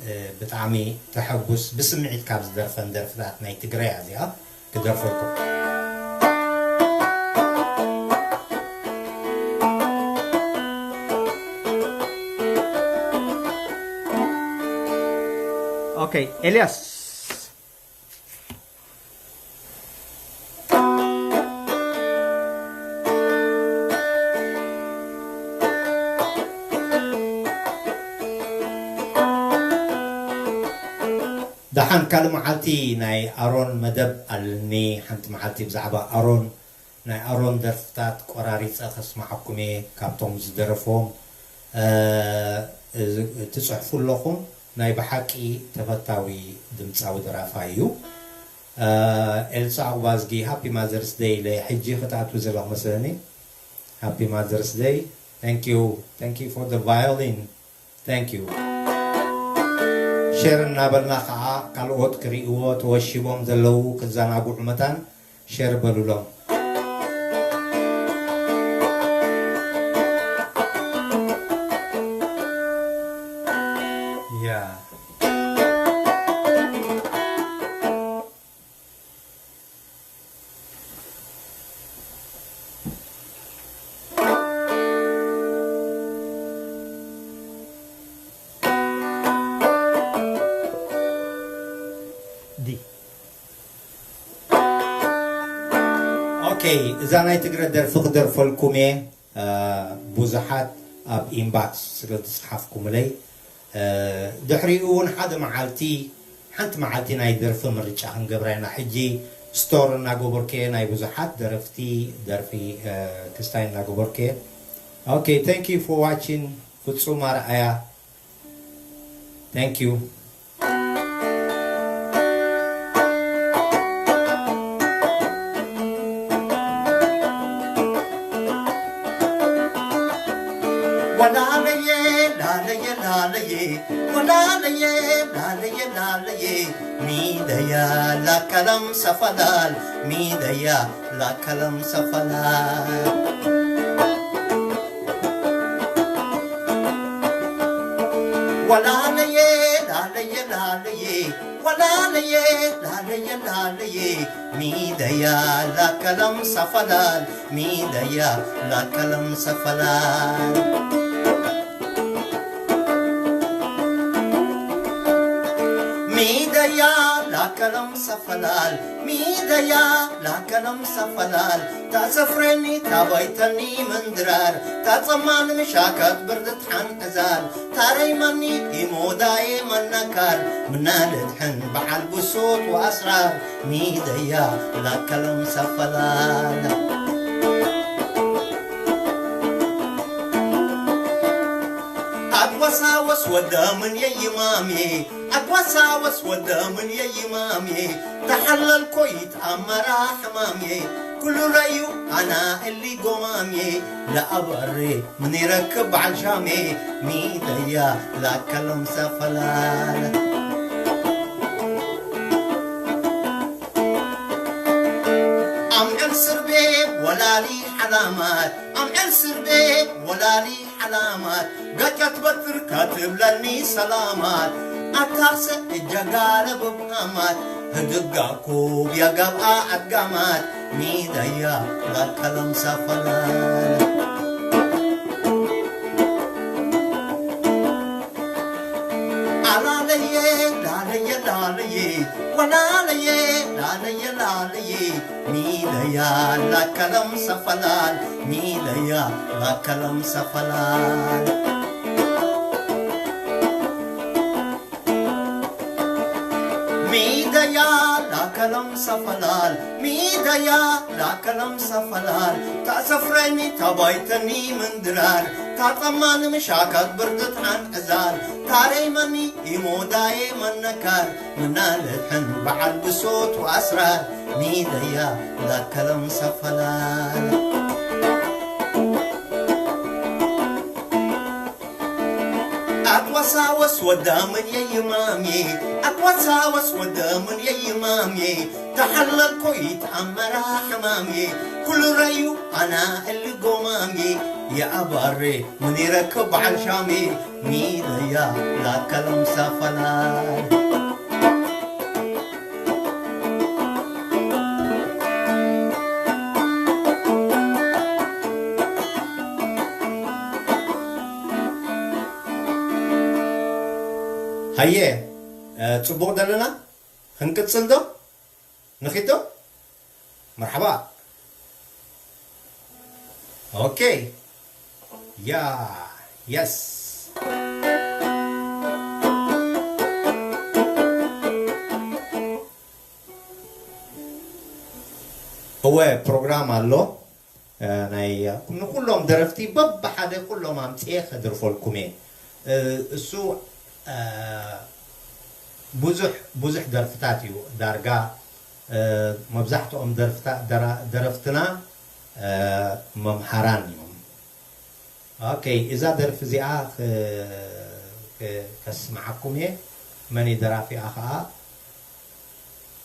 እ፣ ብጣዕሚ ተሐጉስ፣ ብስምዒት ካብ ዝደርፈን ደርፍታት ናይ ትግረ እያ እዚኣ። ክደርፈልኩም። ኦኬ፣ ኤልያስ። ደሓን፣ ካልእ መዓልቲ ናይ ኣሮን መደብ ኣለኒ። ሓንቲ መዓልቲ ብዛዕባ ኣሮን፣ ናይ ኣሮን ደርፍታት ቆራሪጸ ከስማዓኩም እየ፣ ካብቶም ዝደረፎም፣ እ፣ ትጽሕፉ ኣለኹም። ናይ ብሓቂ ተፈታዊ ድምጻዊ ደራፋይ እዩ። እ፣ ኤልሳ ዑባዝጊ፣ ሃፒ ማዘርስ ደይ ኢለ ሕጂ ክትኣትዊ ዘለኹ መስለኒ። ሃፒ ማዘርስ ደይ። Thank you. Thank you for the violin. Thank you. ሼር እናበልና ከዓ ካልኦት ክርእይዎ ተወሺቦም ዘለዉ ክዘናግዑ መታን ሼር በሉሎም። ያ። ዲ። ኦኬ፣ እዛ ናይ ትግረ ደርፊ ክደርፈልኩም እየ። እ፣ ብዙሓት ኣብ ኢንባክስ ስለ ዝጸሓፍኩምለይ፣ እ፣ ድሕሪኡ እውን ሓደ መዓልቲ፣ ሓንቲ መዓልቲ ናይ ደርፊ ምርጫ ክንገብራ ኢና። ሕጂ ስቶር እናገበርኩ እየ፣ ናይ ብዙሓት ደረፍቲ ደርፊ፣ እ፣ ክስታይ እናገበርኩ እየ። ኦኬ፣ thank you for watching። ፍጹም ኣርኣያ። Thank you. ወላለየ ላለየ ላለየ ወላለየ ላለየ ላለየ ሚደያ ላከለም ሰፈላል ሚደያ ላከለም ሰፈላል ወላለየ ላለየ ላለየ ወላለየ ላለየ ላለየ ሚደያ ላከለም ሰፈላል ሚደያ ላከለም ሰፈላል ሚደያ ላከለም ሰፈላል ሚደያ ላከለም ሰፈላል ታሰፍረኒ ታባይተኒ ምንድራር ታጸማን ምሻካት ብርድት ሓንዕዛል ታረይመኒ ኢሞዳየ መነካር ምናልድሕን በዓል ብሶት ወኣስራር ሚደያ ላከለም ሰፈላል ኣትወሳወስ ወደ ምን የይማሜ ኣትወሳወስ ወደ ምን የይማሜ ተሐለልኮ ይትኣመራ ሕማሜ ኩሉ ረዩ ኣና እሊ ጎማሜ ለኣበሬ ምን ይረክብ በዓል ሻሜ ሚደያ ላከሎም ሰፈላል ኣምዕል ስርቤ ወላሊ ሓላማት ኣምዕል ስርቤ ወላሊ ሓላማት ጋጫት በትር ካትብለኒ ሰላማት ኣታኽሰ እጀጋለ ብብሃማት ህድጋ ኩብያ ጋብኣ ኣድጋማት ሚደያ ላከሎም ሰፈላል ኣላለየ ላለየ ላለየ ወላለየ ላለየ ላለየ ሚደያ ላከሎም ሰፈላል ሚደያ ላከሎም ሰፈላል ሚደያ ላከሎም ሰፈላል ሚደያ ላከሎም ሰፈላል ታሰፍረኒ ታባይተኒ ምንድራር ታጠማን ምሻካት ብርድት ሓንዕዛል ታረይመኒ ኢሞዳየ መነካር ምናልሕን በዓል ብሶት ወኣስራር ሚደያ ላከሎም ሰፈላል ኣትወሳ ሳወስ ወዳ ምን የይማሜ ኣኳ ሳወስ ወዳ ምን የይማሜ ተሓለልኮ ይትኣመራ ሕማሜ ኩሉ ረዩ ኣና እሊ ጎማሜ የኣባሬ ምን ይረክብ በዓል ሻሜ ሚለያ ላከሎም ሳፈላል ሃየ፣ እ፣ ጽቡቕ ዘለና? ክንቅጽል ዶ? ንኺድ ዶ? መርሓባ። ኦኬ። ያ፣ የስ። እወ፣ ፕሮግራም ኣሎ። እ፣ ናይ፣ ንኹሎም ደረፍቲ በብሓደ ኩሎም ኣምጽኤ ከድርፈልኩም እየ። እ፣ እሱ፣ እ፣ ብዙሕ፣ ብዙሕ ደርፍታት እዩ። ዳርጋ፣ እ፣ መብዛሕትኦም ደርፍታ-፣ ደራ-፣ ደረፍትና፣ እ፣ መምሃራን እዮም። ኦኬ፣ እዛ ደርፊ እዚኣ ክ-፣ ክ-፣ ከስምዓኩም እየ። መን እዩ ደራፊኣ ኸኣ?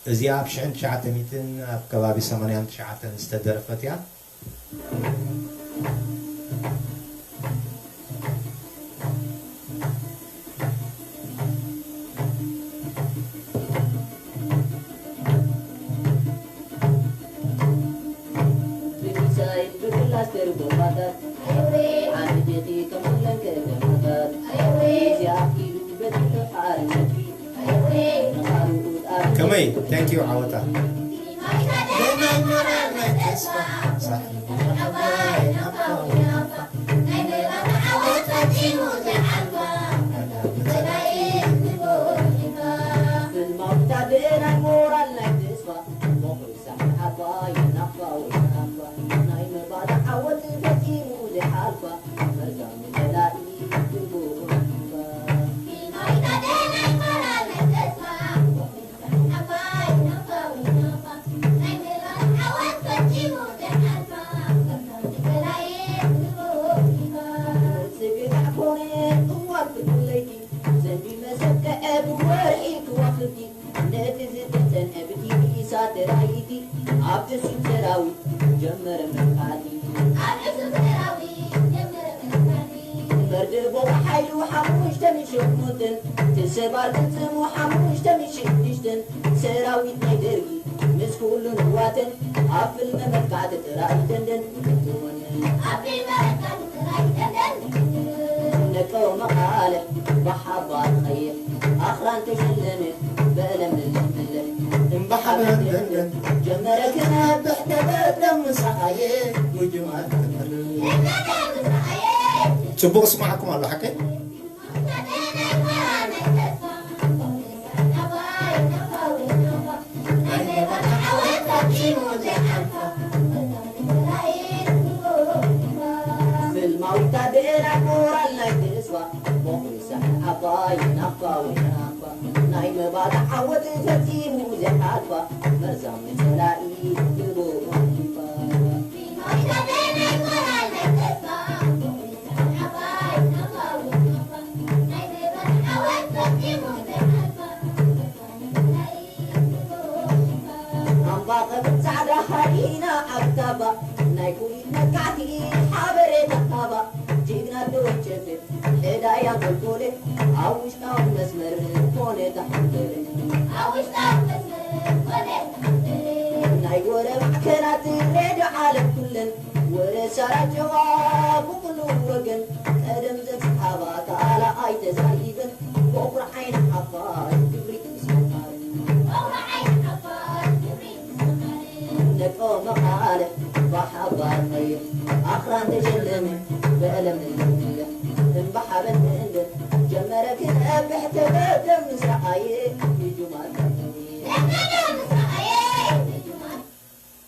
እዚኣ ኣብ ሽሕን ትሽዓተ ሚእትን ኣብ ከባቢ ሰማንያን ትሽዓተን ዝተደርፈት እያ። ከመይ? Thank you ዓወታ። ጽቡቕ ስማዕኩም ኣሎ ሓቀይ።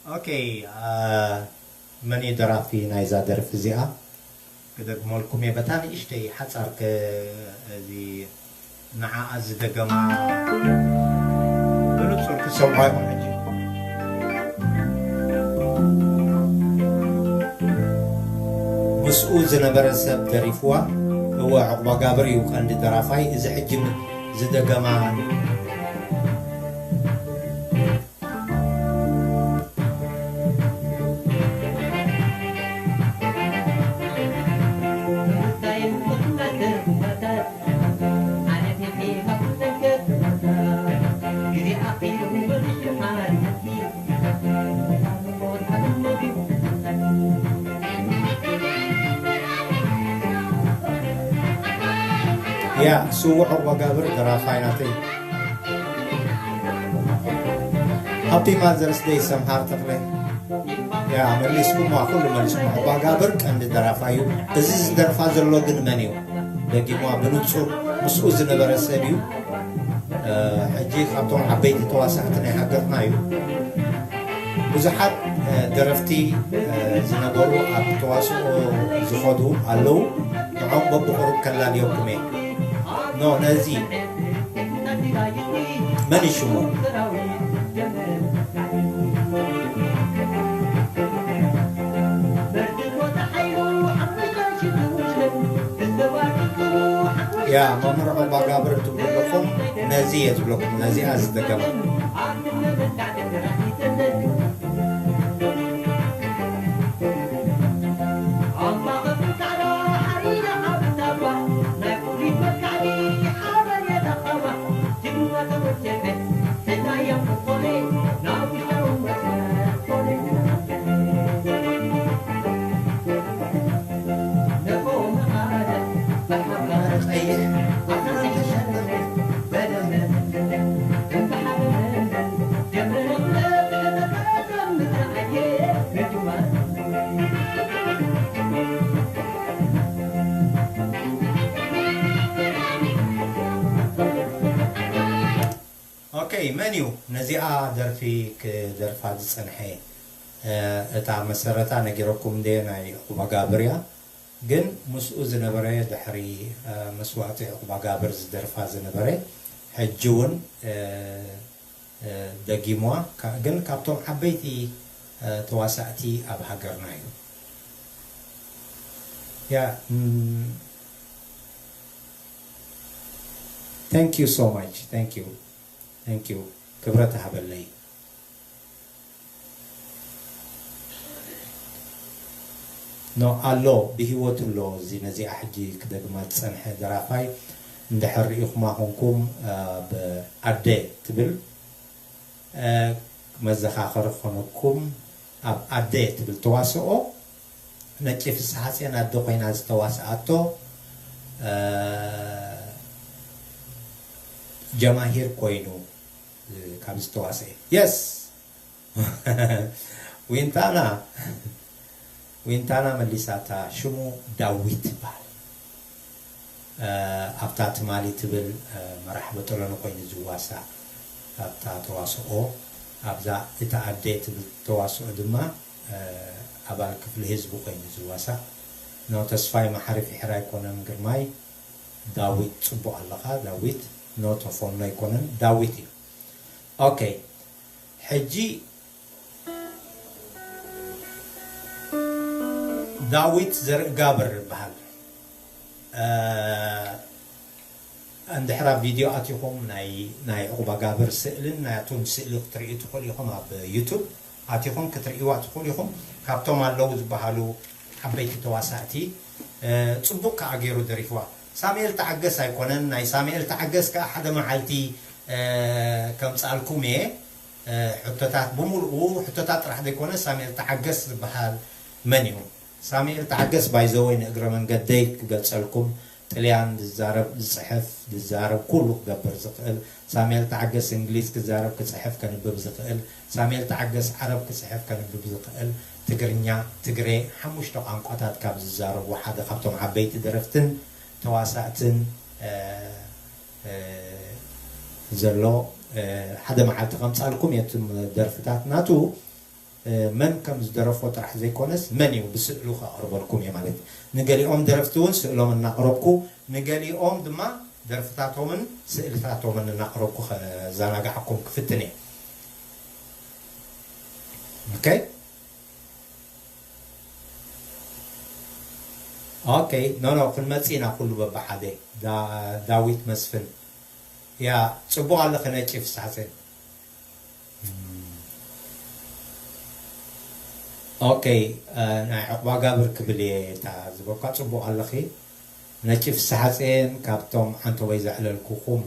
ኦኬ፣ አ፣ መን እዩ ደራፊ ናይዛ ደርፊ እዚኣ? ክደግመልኩም እየ። በታ ንእሽተይ ሓጻር ከ-፣ እዚ ንዓኣ ዝደገማ ብንጹር ክሰምዖ ይኹን ሕጂ። ምስኡ ዝነበረ ሰብ ደሪፍዋ። እወ፣ ዑቕባጋብር እዩ ቀንዲ ደራፋይ። እዚ ሕጂ ም-፣ ዝደገማ። ያ፣ ስዉዕ ዑቕባጋብር ደራፋይ ናተይ። ሃፒ ማዘርስ ደይ ሰምሃር ተኽለ። ያ፣ መሊስኩማ፣ ኩሉ መሊስኩማ። ዑቕባጋብር ቀንዲ ደራፋይ እዩ። እዚ ዝደርፋ ዘሎ ግን መን እዩ? ደጊማ ብንጹር ምስኡ ዝነበረ ሰብ እዩ። እ፣ ሕጂ ካብቶም ዓበይቲ ተዋሳእቲ ናይ ሃገርና እዩ። ብዙሓት፣ እ፣ ደረፍቲ፣ እ፣ ዝነበሩ ኣብ ተዋስኦ ዝኸዱ ኣለዉ። ንዖም በብቑሩብ ከላልየኩም እየ። ኖ፣ ነዚ መን እዩ ሽሙ? ያ፣ መምህር ዑቕባጋብር ትብሉ ኣለኹም፣ ነዚ እየ ዝብለኩም፣ ነዚኣ ዝደገማ። ኦኬ፣ መን እዩ ነዚኣ ደርፊ ክደርፋ ዝጸንሐ? እ፣ እታ መሰረታ ነጊረኩም እንደ ናይ ዑቕባጋብር እያ። ግን ምስኡ ዝነበረ ድሕሪ፣ እ፣ መስዋእቲ ዑቕባጋብር ዝደርፋ ዝነበረ፣ ሕጂ እውን፣ እ፣ እ፣ ደጊምዋ፣ ካ-፣ ግን ካብቶም ዓበይቲ፣ እ፣ ተዋሳእቲ ኣብ ሃገርና እዩ። ያ፣ ም፣ thank you so much. Thank you. Thank you. ክብረት ሃበለይ። ኖ፣ ኣሎ፣ ብህይወት ኣሎ። እዚ ነዚኣ ሕጂ ክደግማ ዝጸንሐ ደራፋይ እንድሕር ርኢኹማ ኾንኩም፣ እ፣ ብኣደ ትብል፣ እ፣ መዘኻኸሪ ክኾነኩም፣ ኣብ ኣደ ትብል ተዋስኦ ነጭ ፍስሓጽዮን ኣደ ኮይና ዝተዋስኣቶ፣ እ፣ ጀማሂር ኮይኑ፣ እ፣ ካብ ዝተዋስኤ። የስ! ዊንታና፣ ዊንታና መሊሳታ፣ ሽሙ ዳዊት ይበሃል። እ፣ ኣብታ ትማሊ ትብል፣ እ፣ መራሕቢ ጥሎን ኮይኑ ዝዋሳእ ኣብታ ተዋስኦ፣ ኣብዛ እታ ኣደ ትብል ተዋስኦ ድማ፣ እ፣ ኣባል ክፍሊ ህዝቢ ኮይኑ ዝዋሳእ። ኖ፣ ተስፋይ መሓሪ ፍሒር ኣይኮነን፣ ግርማይ ዳዊት፣ ጽቡቕ ኣለኻ ዳዊት። ኖ፣ ተፎኖ ኣይኮነን፣ ዳዊት እዩ። ኦኬ፣ ሕጂ ዳዊት ዘርእጋብር ይበሃል። እ፣ እንድሕር ኣብ ቪድዮ ኣቲኹም ናይ፣ ናይ ዑቕባጋብር ስእልን ናቱን ስእሊ ክትርእዩ ትኽእሉ ኢኹም። ኣብ ዩቱብ ኣቲኹም ክትርእይዋ ትኽእሉ ኢኹም። ካብቶም ኣለዉ ዝበሃሉ ዓበይቲ ተዋሳእቲ፣ እ፣ ጽቡቕ ከኣ ገይሩ ደሪፍዋ። ሳሙኤል ተዓገስ ኣይኮነን፣ ናይ ሳሙኤል ተዓገስ ከኣ ሓደ መዓልቲ፣ እ፣ ከምጽኣልኩም እየ። እ፣ ሕቶታት ብምሉኡ፣ ሕቶታት ጥራሕ ዘይኮነ፣ ሳሙኤል ተዓገስ ዝበሃል መን እዩ? ሳሙኤል ተዓገስ፣ ባይዘወይ፣ ንእግረ መንገደይ ክገልጸልኩም፣ ጥልያን ዝዛረብ፣ ዝጽሕፍ፣ ዝዛረብ፣ ኩሉ ክገብር ዝኽእል፣ ሳሙኤል ተዓገስ እንግሊዝ ክዛረብ፣ ክጽሕፍ፣ ከንብብ ዝኽእል፣ ሳሙኤል ተዓገስ ዓረብ ክጽሕፍ፣ ከንብብ ዝኽእል፣ ትግርኛ፣ ትግሬ፣ ሓሙሽተ ቋንቋታት ካብ ዝዛረቡ ሓደ ካብቶም ዓበይቲ ደረፍትን ተዋሳእትን፣ እ፣ እ፣ ዘሎ፣ እ፣ ሓደ መዓልቲ ከምጻልኩም እየ እቶም ደርፍታት ናቱ። እ፣ መን ከም ዝደረፎ ጥራሕ ዘይኮነስ፣ መን እዩ ብስእሉ ከቕርበልኩም እየ ማለት እዩ። ንገሊኦም ደረፍቲ እውን ስእሎም እናቕረብኩ፣ ንገሊኦም ድማ ደርፍታቶምን ስእልታቶምን እናቕረብኩ ከዘናግዓኩም ክፍትን እየ። ኦኬ? ኦኬ፣ ኖ ኖ፣ ክንመጽእ ኢና ኩሉ በብሓደ። ዳ-፣ ዳዊት መስፍን። ያ፣ ጽቡቕ ኣለኺ ነጭ ፍሳሐ። ኦኬ፣ እ፣ ናይ ዕቑባ ጋብር ክብል እየ። እታ ዝበልኳ ጽቡቕ ኣለኺ። ነጭ ፍሳሐ፣ ካብቶም ዓንተቦይ ዘዕለልኩኹም፣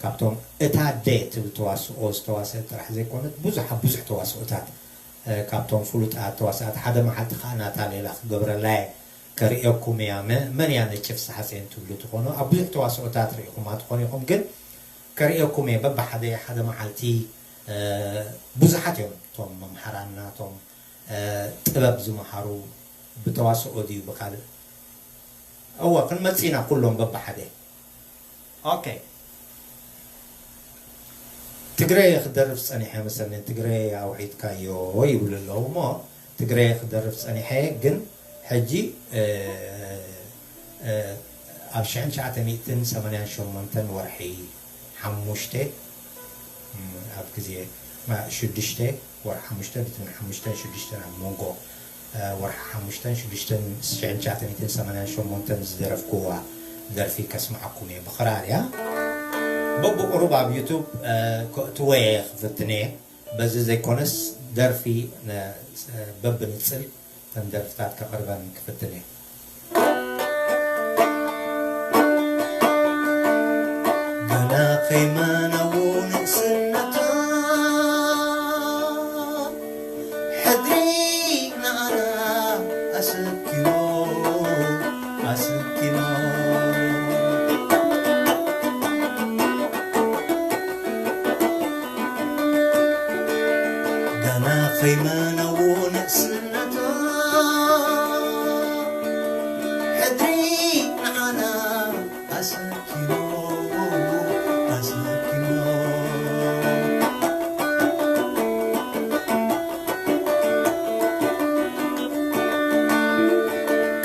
ካብቶም እታ ኣደ ትብል ተዋስኦ ዝተዋስአ ጥራሕ ዘይኮነት፣ ብዙሓ-፣ ብዙሕ ተዋስኦታት፣ እ፣ ካብቶም ፍሉጣት ተዋሳእቲ፣ ሓደ መዓልቲ ከኣ ናታ ሌላ ክገብረላ እየ፣ ከርእየኩም እያ። መ-፣ መን እያ ነጭ ፍሳሐ ትብሉ ትኾኑ? ኣብ ብዙሕ ተዋስኦታት ርኢኹማ ትኾኑ ኢኹም፣ ግን ከርእየኩም እየ በብሓደ፣ ሓደ መዓልቲ። እ፣ ብዙሓት እዮም እቶም መምሃራንና፣ እቶም፣ እ፣ ጥበብ ዝመሃሩ፣ ብተዋስኦ ድዩ ብኻልእ? እወ፣ ክንመጽእ ኢና ኩሎም በብሓደ። ኦኬ። ትግረ ክደርፍ ጸኒሐ መሰለኒ፣ ትግረ ኣውሒድካዮ ይብሉ ኣለዉ እሞ፣ ትግረ ክደርፍ ጸኒሐ፣ ግን ሕጂ፣ እ፣ እ፣ ኣብ ሽሕን ትሽዓተ ሚእትን ሰማንያን ሸሞንተን ወርሒ ሓሙሽተ፣ እም፣ ኣብ ግዜ፣ ማ-፣ ሽዱሽተ፣ ወርሒ ሓሙሽተ፣ ብትን ሓሙሽተን ሽዱሽተን ኣብ መንጎ፣ እ፣ ወርሒ ሓሙሽተን ሽዱሽተን ሽሕን ትሽዓተ ሚእትን ሰማንያን ሸሞንተን ዝደረፍኩዋ ደርፊ ከስምዓኩም እየ። ብኽራር እያ። በብቑሩብ ኣብ ዩቱብ፣ እ፣ ከእትዎ እየ ክፍትን እየ። በዚ ዘይኮነስ ደርፊ ነ-፣ እ፣ በብንጽል እተን ደርፍታት ከቕርበን ክፍትን እየ። ገና ከይመነዉ ንእስነታ ሕድሪ ንዓና ኣሰኪሞ፣ ኣሰኪሞ። ገና ከይመነዉ ንእስነታ ሕድሪ ንዓና ኣሰኪሞ፣ ኣሰኪሞ።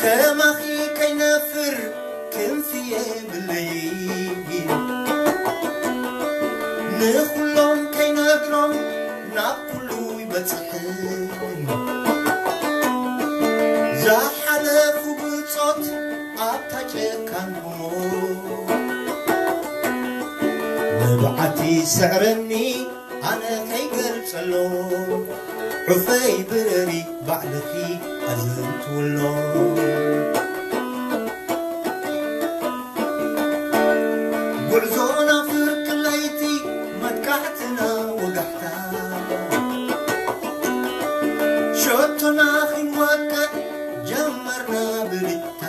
ከማኺ ከይነፍር ክንፊ የብለይ፣ ንኹሎም ከይነግሮም ናብ ኩሉ ይበጽሕን። ዝሓለፉ ብጾት ኣብታ ጨካን ሞት፣ ንብዓት ይስዕረኒ ኣነ ከይገልጸሎም፣ ዑፈይ ብረሪ ባዕልኺ ኣዘንትውሎም። ጉዕዞና ፍርቂ ለይቲ፣ መጥቃዕትና ወጋሕታ፣ ሸቶና ክንወቅዕ ጀመርና ብልጭታ።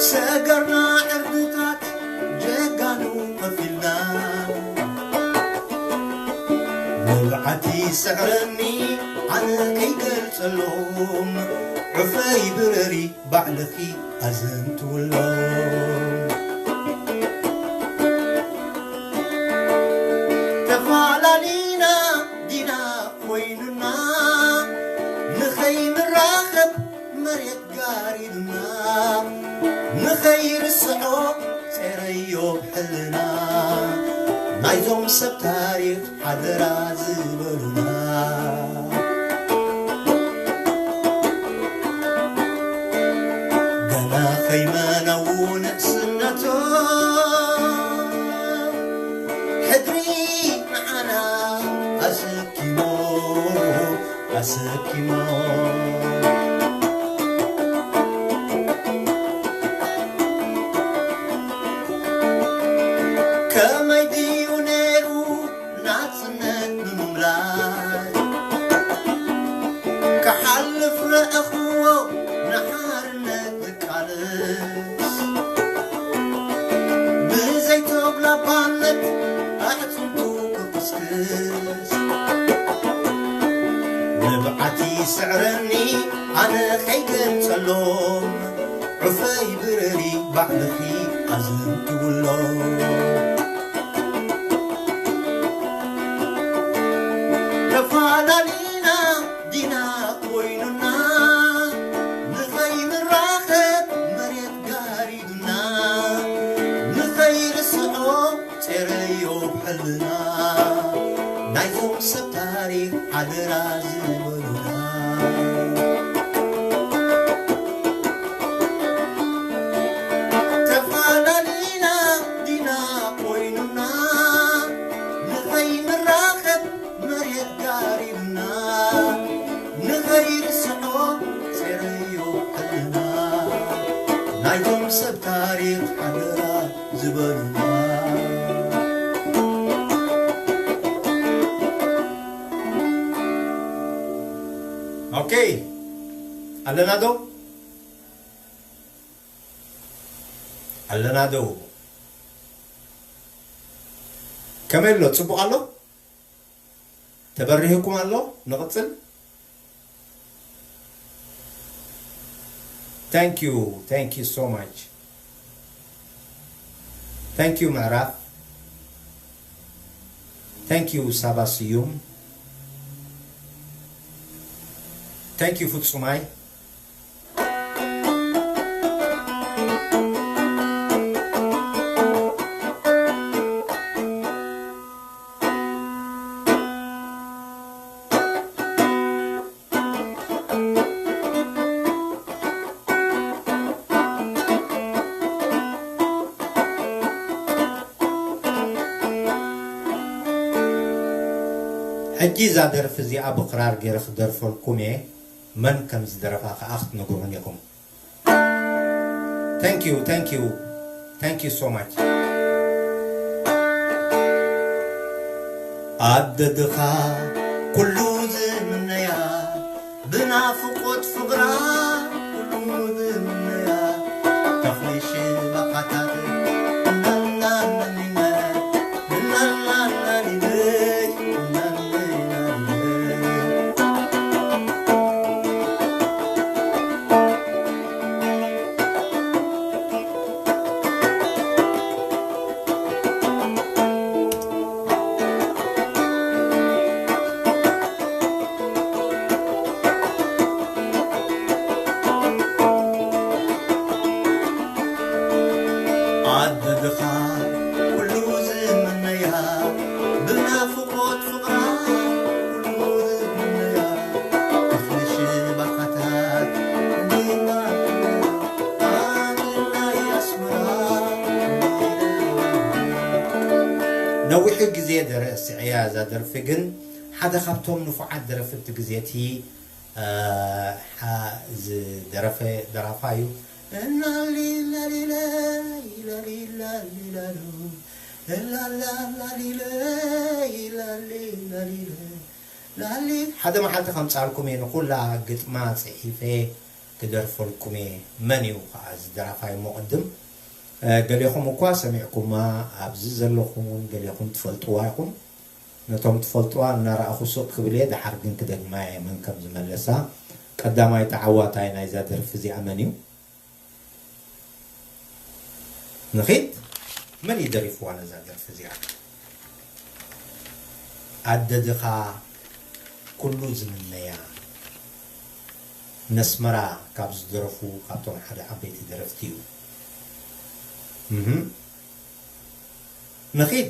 ሰገርና ዕርድታት ጀጋኑ ከፊልና፣ ንብዓት ይስዕረኒ ኣነ ከይገልጸሎም፣ ዑፈይ ብረሪ ባዕልኺ ኣዘንትውሎም። ተፋላሊና ዲና ኮይኑና፣ ንኸይንራኸብ መሬት ጋሪዱና፣ ንኸይርስዖ ጸረዮ ብሕልና፣ ናይዞም ሰብ ታሪኽ ሓደራ ዝበሉና። ገና ከይመነዉ ንእስነቶም፣ ሕድሪ ንዓና ኣሰኪሞ፣ ኣሰኪሞ። ከመይ ድዩ ነይሩ ናጽነት ንምምላስ ክሓልፍ ረኣኽዎ ንሓርነት ዝቃለስ፣ ብዘይተጉላባነት ኣዕጽምቱ ክኽስክስ። ንብዓት ይስዕረኒ ኣነ ከይገልጸሎም፣ ዑፈይ ብረሪ ባዕልኺ ኣዘንትውሎም። ተፋላሊና ዲና ኮይኑና፣ ንኸይንራኸብ መሬት ጋሪዱና፣ ንኸይርስዖ ጸረዮ ብሕልና፣ ናይዞም ሰብ ታሪኽ ሓደራ ዝበሉና። ዝበሉና። ኦኬ፣ ኣለና ዶ? ኣለና ዶ? ከመይ ኣሎ? ጽቡቕ ኣሎ? ተበሪህኩም ኣሎ? ንቕጽል። Thank you, thank you so much. Thank you ምዕራፍ። Thank you ሳባ ስዩም። Thank you ፍጹማይ። ሕጂ እዛ ደርፊ እዚኣ ብክራር ገይረ ክደርፈልኩም እየ። መን ከም ዝደረፋ ከኣ ክትነግሩን ኢኹም። Thank you, thank you, thank you so much. ኣደ ድኻ ኩሉ ዝምነያ ብናፍቆት ፍቕራ ኩሉ ዝምነያ ተኽሊ ሽባኻታት እናናነኒነ እናናናኒነይ እናናናኒነይ። ኣደ ድኻ ኩሉ ዝምነያ ብናፍቆት ፍቕራ ኩሉ ዝምነያ ክፍልሽ ባኻታት እንዲና ኣንድና ኣስመራ። ነዊሑ ግዜ ደረ-፣ ስዕያ እዛ ደርፊ ግን ሓደ ካብቶም ንፉዓት ደረፍቲ ግዜ እቲ፣ እ፣ ሓ-፣ ዝደረፈ ደራፋ እዩ። ላሊ ላሊ ለይ ላሊ ላሊ ላሉ ላላ ላሊ ለይ ላሊ ላሊ ለይ ላሊ። ሓደ መዓልቲ ከምጻልኩም እየ ንኹላ ግጥማ ጽሒፈ ክደርፈልኩም እየ። መን እዩ ከኣ እዚ ደራፋይ እሞ ቅድም፣ እ፣ ገሌኹም እኳ ሰሚዕኩማ ኣብዚ ዘለኹም እውን ገሌኹም ትፈልጥዋ ኢኹም። ነቶም ትፈልጥዋ እናረኣኹ ስቕ ክብል እየ፣ ደሓር ግን ክደግማ እየ መን ከም ዝመለሳ። ቀዳማይ ተዓዋታይ ናይዛ ደርፊ እዚኣ መን እዩ? ንኺድ። መን እዩ ደሪፍዋ ነዛ ደርፊ እዚኣ? ኣደ ድኻ ኩሉ ዝምነያ። ነስመራ ካብ ዝደረፉ ካብቶም ሓደ ዓበይቲ ደረፍቲ እዩ። እህ። ንኺድ።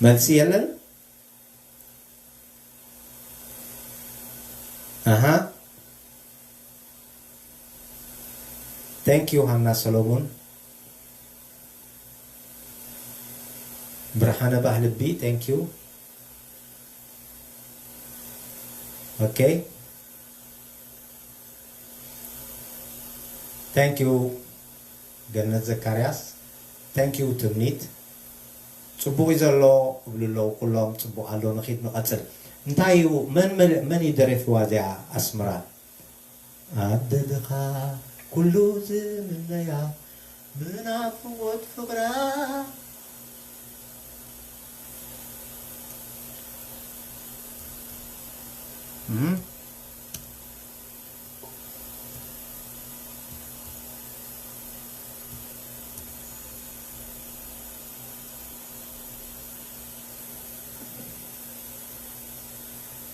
መልሲ የለን? ኣሃ። Thank you ሃና ሰሎሞን። ብርሃነ ባህልቢ፣ thank you። ኦኬ። Thank you ገነት ዘካርያስ። Thank you ትምኒት። ጽቡቕ እዩ ዘሎ እብሉ ኣለዉ ኩሎም። ጽቡቕ ኣሎ። ንኺድ ንቐጽል። እንታይ እዩ፣ መን፣ መን፣ መን እዩ ደሪፍዋ እዚኣ ኣስመራ? ኣደ ድኻ ኩሉ ዝምነያ ብናፍቆት ፍቕራ። እም።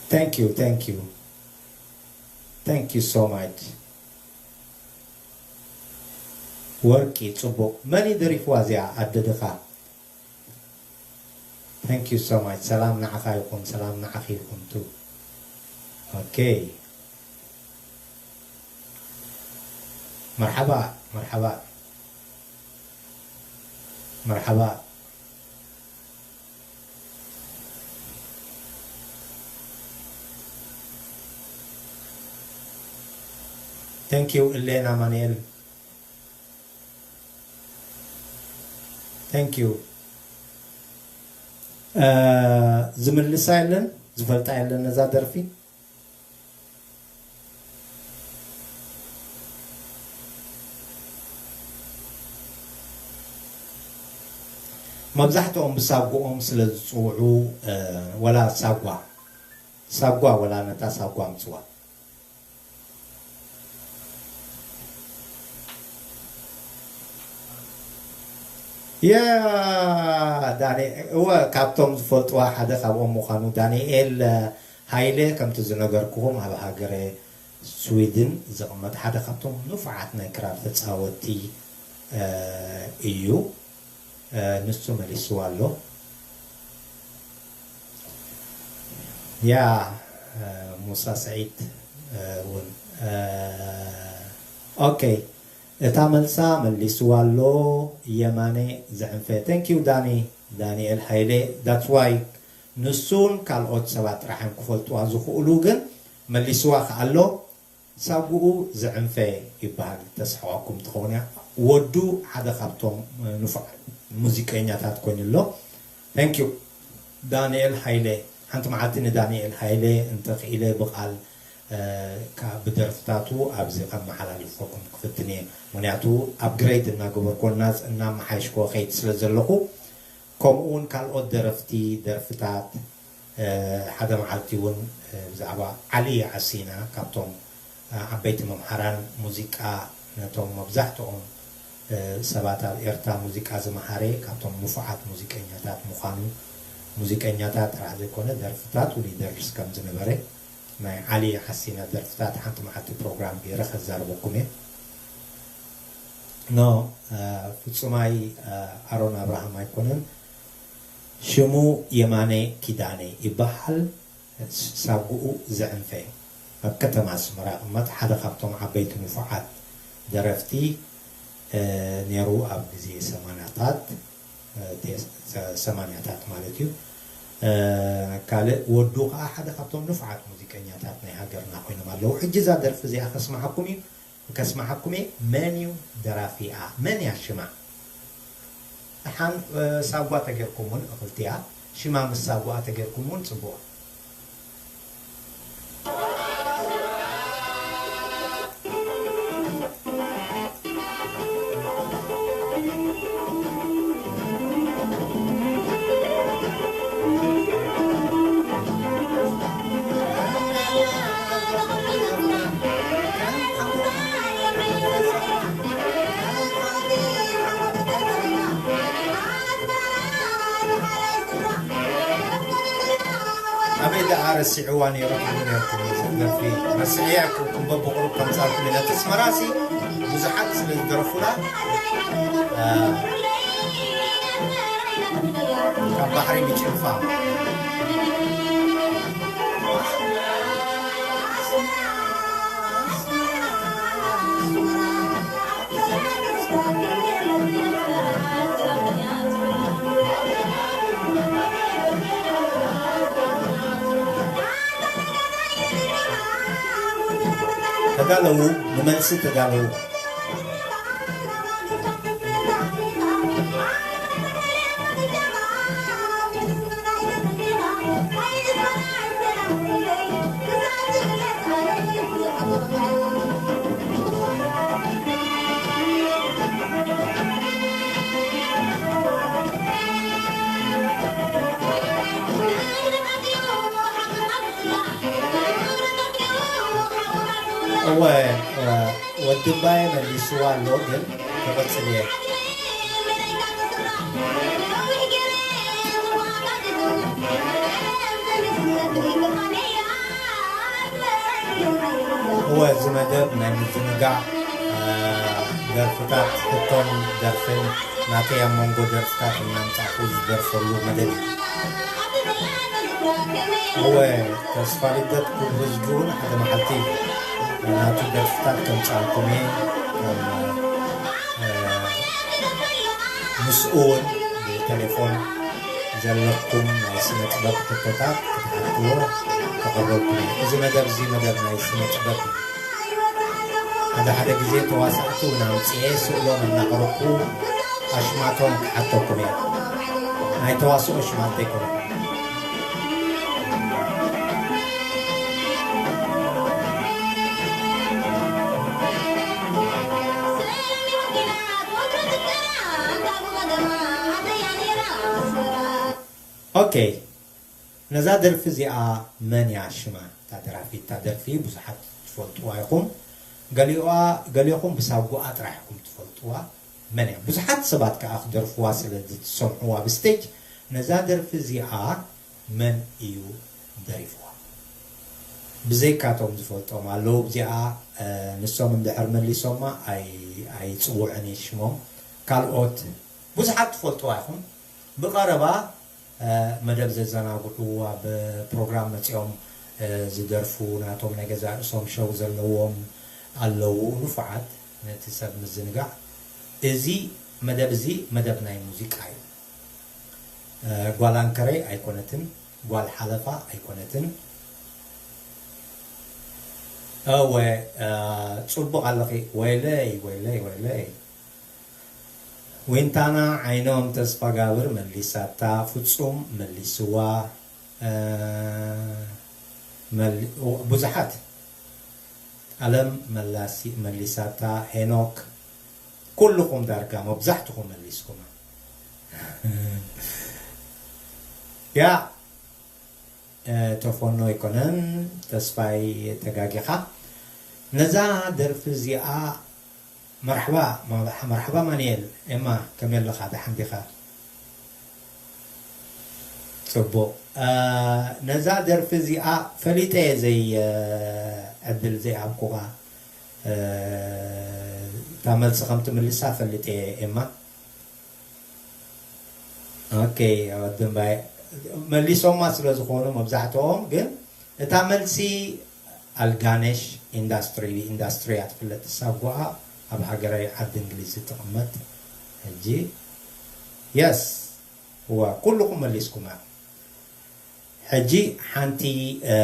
Thank you, thank you. Thank you so much. ወርቂ ጽቡቕ። መን እዩ ደሪፍዋ እዚኣ ኣደ ድኻ? Thank you so much. ሰላም ንዓኻ ይኹን፣ ሰላም ንዓኺ ይኹን ቱ። ኦኬ። መርሓባ፣ መርሓባ። መርሓባ። Thank you እሌና ማንኤል። Thank you። ዝምልሳ የለን፣ ዝፈልጣ የለን ነዛ ደርፊ። መብዛሕትኦም ብሳጓኦም ስለ ዝፅውዑ፣ ወላ ሳጓ ሳጓ ወላ ነታ ሳጓ ምፅዋ። ያ ዳኒ እወ፣ ካብቶም ዝፈልጥዋ ሓደ ካብኦም ምዃኑ። ዳንኤል ሃይለ፣ ከምቲ ዝነገርኩኹም፣ ኣብ ሃገረ ስዊድን ዝቕመጥ ሓደ ካብቶም ንፉዓት ናይ ክራር ተጻወትቲ እዩ። ንሱ መሊስዋ ኣሎ። ያ ሙሳ ሰዒድ እውን። ኦኬ፣ እታ መልሳ መሊስዋ ኣሎ። የማነ ዘዕንፈ። Thank you ዳኒ፣ ዳንኤል ሃይለ። That's why ንሱን ካልኦት ሰባት ጥራሕ እዮም ክፈልጥዋ ዝኽእሉ፣ ግን መሊስዋ ከኣ ኣሎ። ሳጉኡ ዘዕንፈ ይበሃል። ተስሕቐኩም ትኸውን እያ። ወዱ ሓደ ካብቶም ንፉዓት ሙዚቀኛታት ኮይኑ ኣሎ። Thank you ዳንኤል ሃይለ። ሓንቲ መዓልቲ ንዳንኤል ሃይለ እንተኽኢለ ብቓል፣ እ፣ ካብ ብደርፍታቱ ኣብዚ ከመሓላልፈኩም ክፍትን እየ። ምኽንያቱ ኣፕግሬድ እናገበርኮ እናስ-፣ እናመሓየሽኮ ከይድ ስለ ዘለኹ፣ ከምኡ እውን ካልኦት ደረፍቲ፣ ደርፍታት፣ እ፣ ሓደ መዓልቲ እውን፣ እ፣ ብዛዕባ ዓሊ ዓሲና ካብቶም፣ እ፣ ዓበይቲ መምሃራን ሙዚቃ ነቶም መብዛሕትኦም፣ እ፣ ሰባት ኣብ ኤርትራ ሙዚቃ ዝመሃረ ካብቶም ንፉዓት ሙዚቀኛታት ምዃኑ፣ ሙዚቀኛታት ጥራሕ ዘይኮነ ደርፍታት እውን ይደርስ ከም ዝነበረ ናይ ዓሊ ዓሲና ደርፍታት ሓንቲ መዓልቲ ፕሮግራም ገይረ ከዛርበኩም እየ። ኖ፣ እ፣ ፍጹማይ፣ እ፣ ኣሮን ኣብርሃም ኣይኮነን። ሽሙ የማነ ኪዳነ ይበሃል። ሳጉኡ ዘዕንፈ ኣብ ከተማ ኣስመራ ይቕመጥ። ሓደ ካብቶም ዓበይቲ ንፉዓት ደረፍቲ፣ እ፣ ነይሩ ኣብ ግዜ ሰማንያታት፣ እ፣ ቴስ-፣ ሰ-፣ ሰማንያታት ማለት እዩ። እ፣ ካልእ ወዱ ከኣ ሓደ ካብቶም ንፉዓት ሙዚቀኛታት ናይ ሃገርና ኮይኖም ኣለዉ። ሕጂ እዛ ደርፊ እዚኣ ከስምዓኩም እዩ። ከስምዓኩም እየ። መን እዩ ደራፊኣ? መን እያ ሽማ? ደሓን፣ እ፣ ሳጓ ተጌርኩም እውን እኽልቲ እያ። ሽማ ምስ ሳጓኣ ተጌርኩም እውን ጽቡቕ። ኣበይ ደኣ ረሲዕዋ ነይሩ ትብሉ ነርኩም? እዚ ደርፊ ረሲዐያ እኮ፣ እኩም በብቑሩብ ከምጻልኩም ኢለ። እቲ ኣስመራሲ ብዙሓት ስለ ዝደረፉላ፣ እ፣ ካብ ባሕሪ ምጭንፋ። ተዳለዉ፣ ንመልሲ ተዳለዉ። እወ፣ እወ፣ ወዲ ባየ መሊስዋ ኣሎ፣ ግን ክቕጽል እየ። እወ፣ እዚ መደብ ናይ ምዝንጋዕ፣ እ፣ ደርፍታት፣ ሕቶን ደርፍን ናተይ ኣብ መንጎ ደርፍታት እናምጻእኩ ዝደርፈሉ መደብ እዩ። እወ፣ ተስፋ ልደት ክብሩ ዝግውን ሓደ መዓልቲ ናቱ ደርፍታት ከምጻልኩም እየ። ከም፣ እ፣ ምስኡ እውን ብቴሌፎን ዘለኩም ናይ ስነ ጥበብ ሕቶታት ክትሓትዎ ተቐበልኩም እየ። እዚ መደብ እዚ መደብ ናይ ስነ ጥበብ እዩ። ሓደ ግዜ ተዋሳእቲ እውን ኣምፅኤ ስእሎም እናቕረብኩ ኣሽማቶም ክሓተኩም እየ። ናይ ተዋስኦ ሽማት ኣይኮነን። ኦኬ፣ ነዛ ደርፊ እዚኣ መን እያ ሽማ? እታ ደራፊት፣ እታ ደርፊ ብዙሓት ትፈልጥዋ ኢኹም። ገሊዋ-፣ ገሊኹም ብሳጓኣ ጥራሕ ኢኹም ትፈልጥዋ። መን እያ? ብዙሓት ሰባት ከኣ ክደርፍዋ ስለ ዝሰምዕዋ ብስቴጅ፣ ነዛ ደርፊ እዚኣ መን እዩ ደሪፍዋ? ብዘይካቶም ዝፈልጦም ኣለዉ። እዚኣ፣ እ፣ ንሶም እንድሕር መሊሶማ ኣይ-፣ ኣይጽውዕን እየ ሽሞም። ካልኦት ብዙሓት ትፈልጥዋ ኢኹም። ብቐረባ፣ እ፣ መደብ ዘዘናግዑ ኣብ ፕሮግራም መጺኦም፣ እ፣ ዝደርፉ ናቶም ናይ ገዛእ ርእሶም ሸው ዘለዎም ኣለዉ። ንፉዓት ነቲ ሰብ ምዝንጋዕ። እዚ መደብ እዚ መደብ ናይ ሙዚቃ እዩ። እ፣ ጓል ኣንከረይ ኣይኮነትን፣ ጓል ሓለፋ ኣይኮነትን። እወ፣ እ፣ ጽቡቕ ኣለኺ። ወይለይ፣ ወይለይ፣ ወይለይ። ዊንታና ዓይኖም ተስፋጋብር መሊሳታ፣ ፍጹም መሊስዋ፣ እ፣ መሊ-፣ ብዙሓት ኣለም መላሲ መሊሳታ፣ ሄኖክ፣ ኩልኹም ዳርጋ መብዛሕትኹም መሊስኩማ። ያ፣ እ፣ ተፎኖ ኣይኮነን፣ ተስፋይ ተጋጊኻ። ነዛ ደርፊ እዚኣ መርሓባ፣ መርሓባ ማንኤል፣ ኤማ፣ ከመይ ኣለኻ? ደሓን ዲኻ? ጽቡቕ። እ፣ ነዛ ደርፊ እዚኣ ፈሊጠ እየ ዘይ-፣ እ፣ ዕድል ዘይሃብኩኻ። እ፣ እታ መልሲ ከም ትምልሳ ፈሊጠ እየ፣ ኤማ። ኦኬ፣ ወዲ እምባይ፣ መሊሶማ ስለ ዝኾኑ መብዛሕትኦም፣ ግን እታ መልሲ ኣልጋነሽ ኢንዳስትሪ፣ ኢንዳስትሪ እያ ትፍለጥ። ሳጓኣ ኣብ ሃገራዊ ዓዲ እንግሊዝ ትቕመጥ። ሕጂ፣ የስ፣ እዋ፣ ኩልኹም መሊስኩማ። ሕጂ ሓንቲ፣ እ፣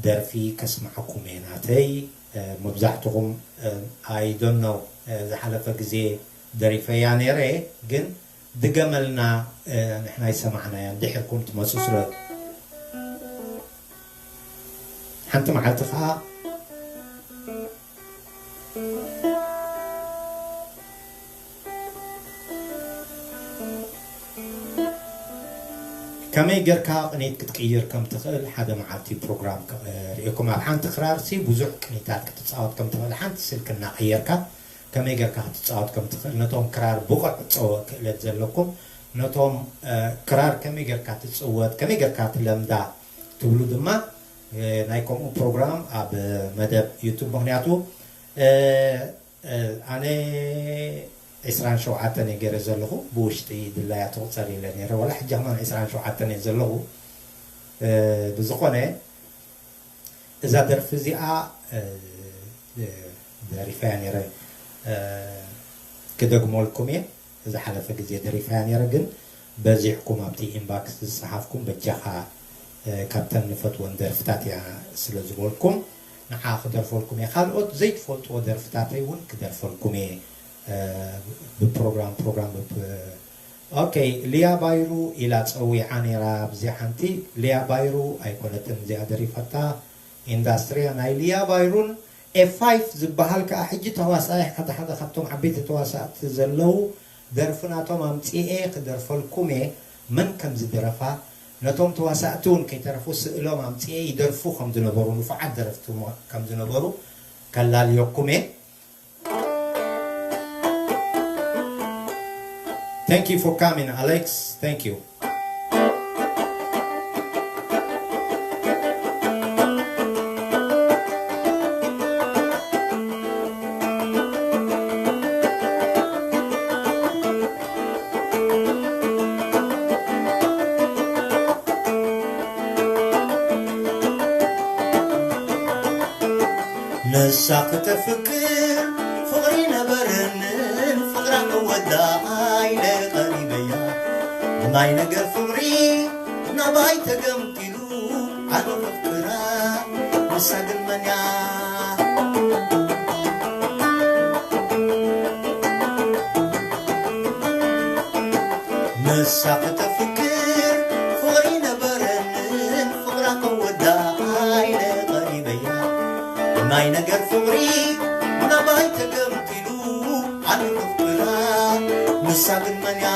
ደርፊ ከስምዓኩም እየ ናተይ። እ፣ መብዛሕትኹም፣ እ፣ I don't know፣ እ፣ ዝሓለፈ ግዜ ደሪፈያ ነይረ፣ ግን ድገመልና፣ እ፣ ንሕና ይሰማዕናያ፣ እንድሕርኩም ትመጹ ስለ ሓንቲ መዓልቲ ኸኣ ከመይ ጌርካ ቅኒት ክትቅይር ከም ትኽእል ሓደ መዓልቲ ፕሮግራም ክ-፣ ርኢኹም። ኣብ ሓንቲ ክራርሲ ብዙሕ ቅኒታት ክትጻወት ከም ትኽእል ሓንቲ ስልኪ እናቐየርካ ከመይ ጌርካ ክትጻወት ከም ትኽእል፣ ነቶም ክራር ብቑዕ ጸወ-፣ ክእለት ዘለኩም፣ ነቶም፣ እ፣ ክራር ከመይ ጌርካ ትጽወት፣ ከመይ ጌርካ ትለምዳ ትብሉ ድማ፣ እ፣ ናይ ከምኡ ፕሮግራም ኣብ መደብ ዩቱብ፣ ምኽንያቱ፣ እ፣ እ፣ ኣነ ዕስራን ሸውዓተን እየ ገይረ ዘለኹ፣ ብውሽጢ ድላያ ትቑጸር ኢለ ነይረ፣ ዋላ ሕጂ ከማን ዕስራን ሸውዓተን እየ ዘለኹ። እ፣ ብዝኾነ፣ እዛ ደርፊ እዚኣ፣ እ፣ እ፣ ደሪፈያ ነይረ፣ እ፣ ክደግመልኩም እየ። ዝሓለፈ ግዜ ደሪፈያ ነይረ፣ ግን በዚሕኩም ኣብቲ ኢንባክስ ዝጸሓፍኩም በጃኻ፣ እ፣ ካብተን ንፈትወን ደርፍታት እያ ስለ ዝበልኩም፣ ንዓ ክደርፈልኩም እየ። ካልኦት ዘይትፈልጥዎ ደርፍታተይ እውን ክደርፈልኩም እየ፣ እ፣ ብፕሮግራም፣ ፕሮግራም፣ ብፕ-፣ ኦኬ፣ ሊያ ባይሩ ኢላ ጸዊዓ ነይራ። ኣብዚ ሓንቲ ሊያ ባይሩ ኣይኮነትን እዚኣ ደሪፋታ፣ ኢንዳስትሪያ ናይ ሊያ ባይሩን ኤፍ ፋይቭ ዝበሃል ከኣ ሕጂ ተዋሳኢ ሓደ ሓደ ካብቶም ዓበይቲ ተዋሳእቲ ዘለዉ ደርፊ ናቶም ኣምጺኤ ክደርፈልኩም እየ። መን ከም ዝደረፋ፣ ነቶም ተዋሳእቲ እውን ከይተረፉ ስእሎም ኣምጺኤ ይደርፉ ከም ዝነበሩ፣ ንፉዓት ደረፍቲ ሞ-፣ ከም ዝነበሩ ከላልየኩም እየ። Thank you for coming, Alex. Thank you. ንሳ ክተፍቅር ፍቕሪ ነበረንን፣ ፍቕራ ክወዳ ኢለ ቀሪበያ። ብናይ ነገር ፍቕሪ ናባይ ተገምጢሉ፣ ኣነ ከፍቅራ፣ ንሳ ግን መን እያ? ንሳ ከተፍቅር ፍቕሪ ነበረንን ፍቕራ ከወዳ ኣይነ ቀሪበያ ናይ ነገር ፍቕሪ ናባይ ተገምጢሉ ኣነ ከፍቅራ ንሳ ግን መንያ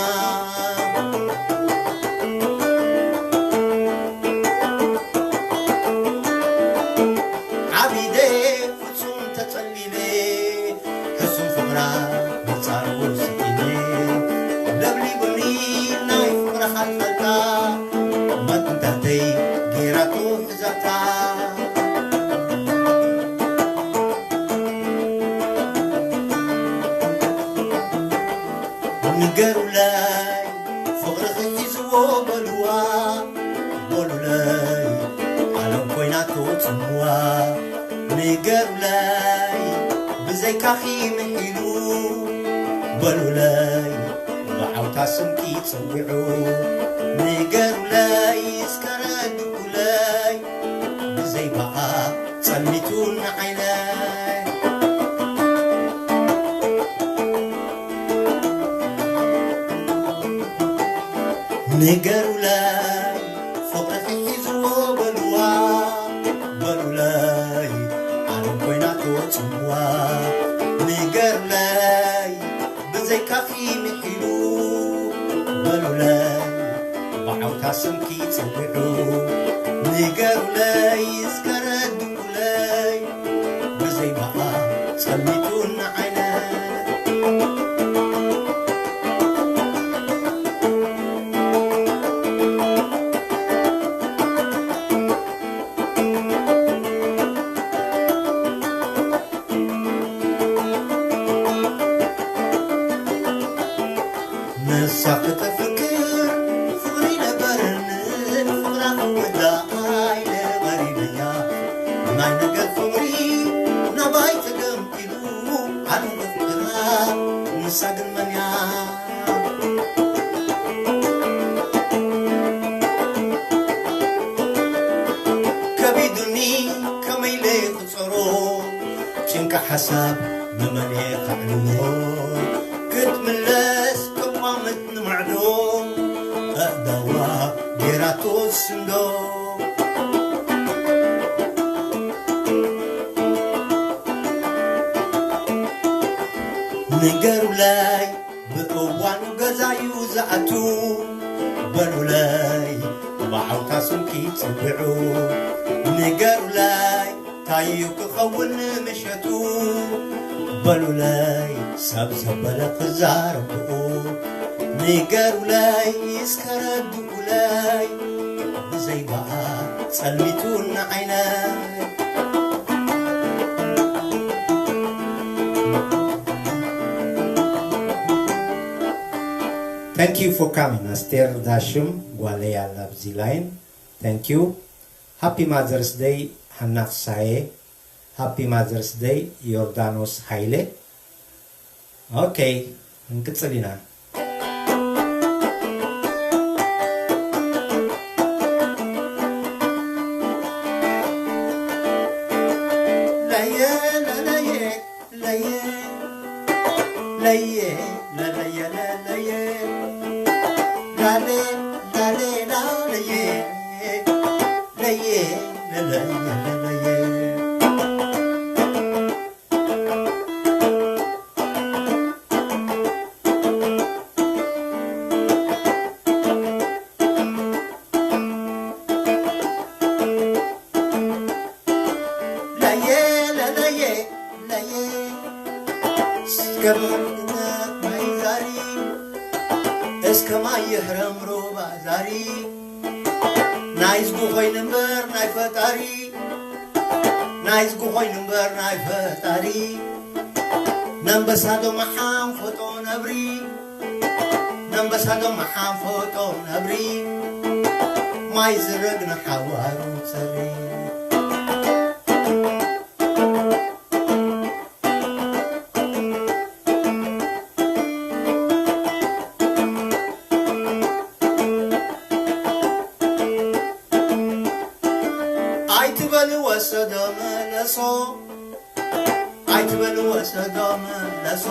ዓቢደ ፍጹም ተጸሊለ ሕሱም ፍቕራ ብጻሩ ስኢነ ለብሊቡኒ ናይ ፍቕራ ኻልፈልታ መጥንታተይ ጌራቶ ሕዛታ ንገሩለይ ፍቕርኺ ሒዝዎ በልዋ በሉለይ ዓለም ኮይናቶ ጽምዋ ንገሩለይ ብዘይካኺ ምሒሉ በሉለይ ብዓውታ ስምኪ ጸዊዑ ንገሩለይ እስከ ረድኡለይ ብዘይ በኣ ጸልሚቱ ንዓይነይ ንገሩለይ ፍቕርኺ ሒዝዎ በልዋ በሉለይ ዓለም ኮይናቶ ጽምዋ ንገሩለይ ብዘይካኺ ምሒሉ በሉለይ ብዓውታ ስምኪ ጸዊዑ ንገሩለይ እስከ ረድኡለይ ብዘይ በኣ ጸልሚቱ ንዓይነይ ንሳ ከተፍቅር ፍቕሪ ነበረንን ፍቕራ ክወዳ ኣይነ ቀሪበያ ናይ ነገር ፍቕሪ ናባይ ተገምጢሉ ኣነ ከፍቅራ ንሳ ግን መንያ ከቢዱኒ ከመይ ኢለ ክጸሮ ጭንቂ ሓሳብ ንመን እየ ከዕልሎ ክትምለስ ከቋምት ንማዕዶ ኣእዳዋ ጌራቶ ዝስንዶ ንገሩለይ ብእዋኑ ገዛዩ ዝኣቱ በሉለይ ብዓውታ ስምኪ ጸውዑ ንገሩለይ ታዩ ክኸውን ምሸቱ በሉለይ ሰብ ዘበለ ክዛረብኡ ንገሩለይ እስከ ረድኡለይ ብዘይ በኣ ጸልሚቱ ንዓይነይ Thank you for coming ኣስቴር ዳሽም ጓለይ ኣላ ኣብዚ ላይን Thank you Happy Mother's Day ሃና ፍስሃየ Happy Mother's Day ዮርዳኖስ ሃይለ Okay ክንቅጽል ኢና እስከ ማይ ይህረም ሩባ ዛሪ ናይዝጉ ኮይኑ እምበር ናይ ፈጣሪ ናይዝጉ ኮይኑ እምበር ናይ ፈጣሪ ነንበሳ ዶ መሓንፈጦ ነብሪ ነንበሳ ዶ መሓንፈጦ ነብሪ ማይ ዝረግ ንሓዋሩ ጸሪ ኣይትበል ወሰዶ መለሶ ኣይትበል ወሰዶ መለሶ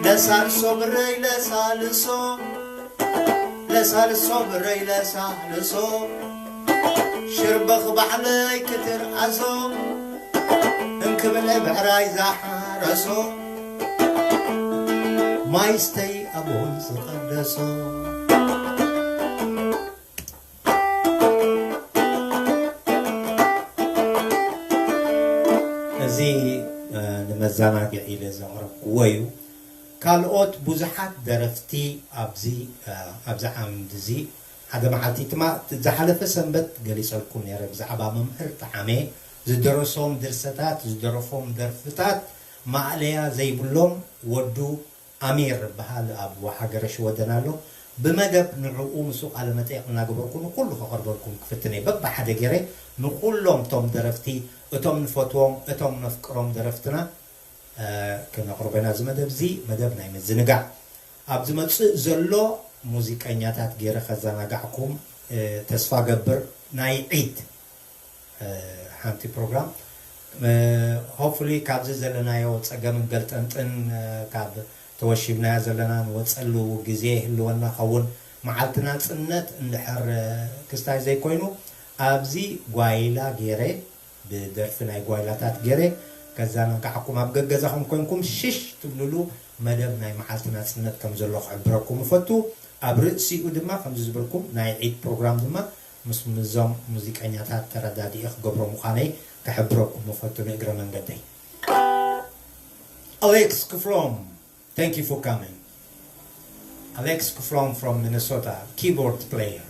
ለሳልሶ ብረይ ለሳልሶ ለሳልሶ ብረይ ለሳልሶ ሽርበኽ ባዕለይ ክትርኣሶ እንክብል ብዕራይ ዝሓረሶ ማይስተይ ኣቦይ ዝቐደሶ። እዚ ንመዘናግዒ ኢለ ዘቕረብክዎ እዩ። ካልኦት ብዙሓት ደረፍቲ ኣብዚ ኣብዚ ዓምዲ እዚ ሓደ መዓልቲ ትማ ዝሓለፈ ሰንበት ገሊጸልኩም ነይረ ብዛዕባ መምህር ጠዓመ ዝደረሶም ድርሰታት ዝደረፎም ደርፍታት ማእለያ ዘይብሎም ወዱ ኣሚር በሃል ኣብ ወሓገረ ሽወደን ኣሎ። ብመደብ ንዕኡ ምስኡ ቃለ መጠይቕ እናገበርኩ ንኩሉ ከቕርበልኩም ክፍትን እየ። በብሓደ ገይረ ንኩሎም እቶም ደረፍቲ እቶም ንፈትዎም እቶም ነፍቅሮም ደረፍትና ክነቕርቦ ኢና። እዚ መደብ እዚ መደብ ናይ ምዝንጋዕ ኣብ ዝመፅእ ዘሎ ሙዚቀኛታት ገይረ ከዘናጋዕኩም ተስፋ ገብር ናይ ዒድ ሓንቲ ፕሮግራም ሆፕፉሊ ካብዚ ዘለናዮ ፀገምን ገልጠምጥን ካብ ተወሺብናዮ ዘለና ንወፀሉ ግዜ ይህልወና ኸውን። መዓልቲ ናፅነት እንድሕር ክስታይ ዘይኮይኑ ኣብዚ ጓይላ ገይረ ብደርፊ ናይ ጓይላታት ገይረ ከዘናጋዕኩም ኣብ ገገዛኹም ኮይንኩም ሽሽ ትብልሉ መደብ ናይ መዓልቲ ናፅነት ከም ዘሎ ክሕብረኩም እፈቱ። ኣብ ርእሲኡ ድማ ከምዚ ዝበልኩም ናይ ዒድ ፕሮግራም ድማ ምስ ምዞም ሙዚቀኛታት ተረዳዲኤ ክገብሮ ምዃነይ ክሕብረኩም እፈቱ ንእግረ መንገደይ። Alex Kuflom, thank you for coming. Alex Kuflom from Minnesota, keyboard player.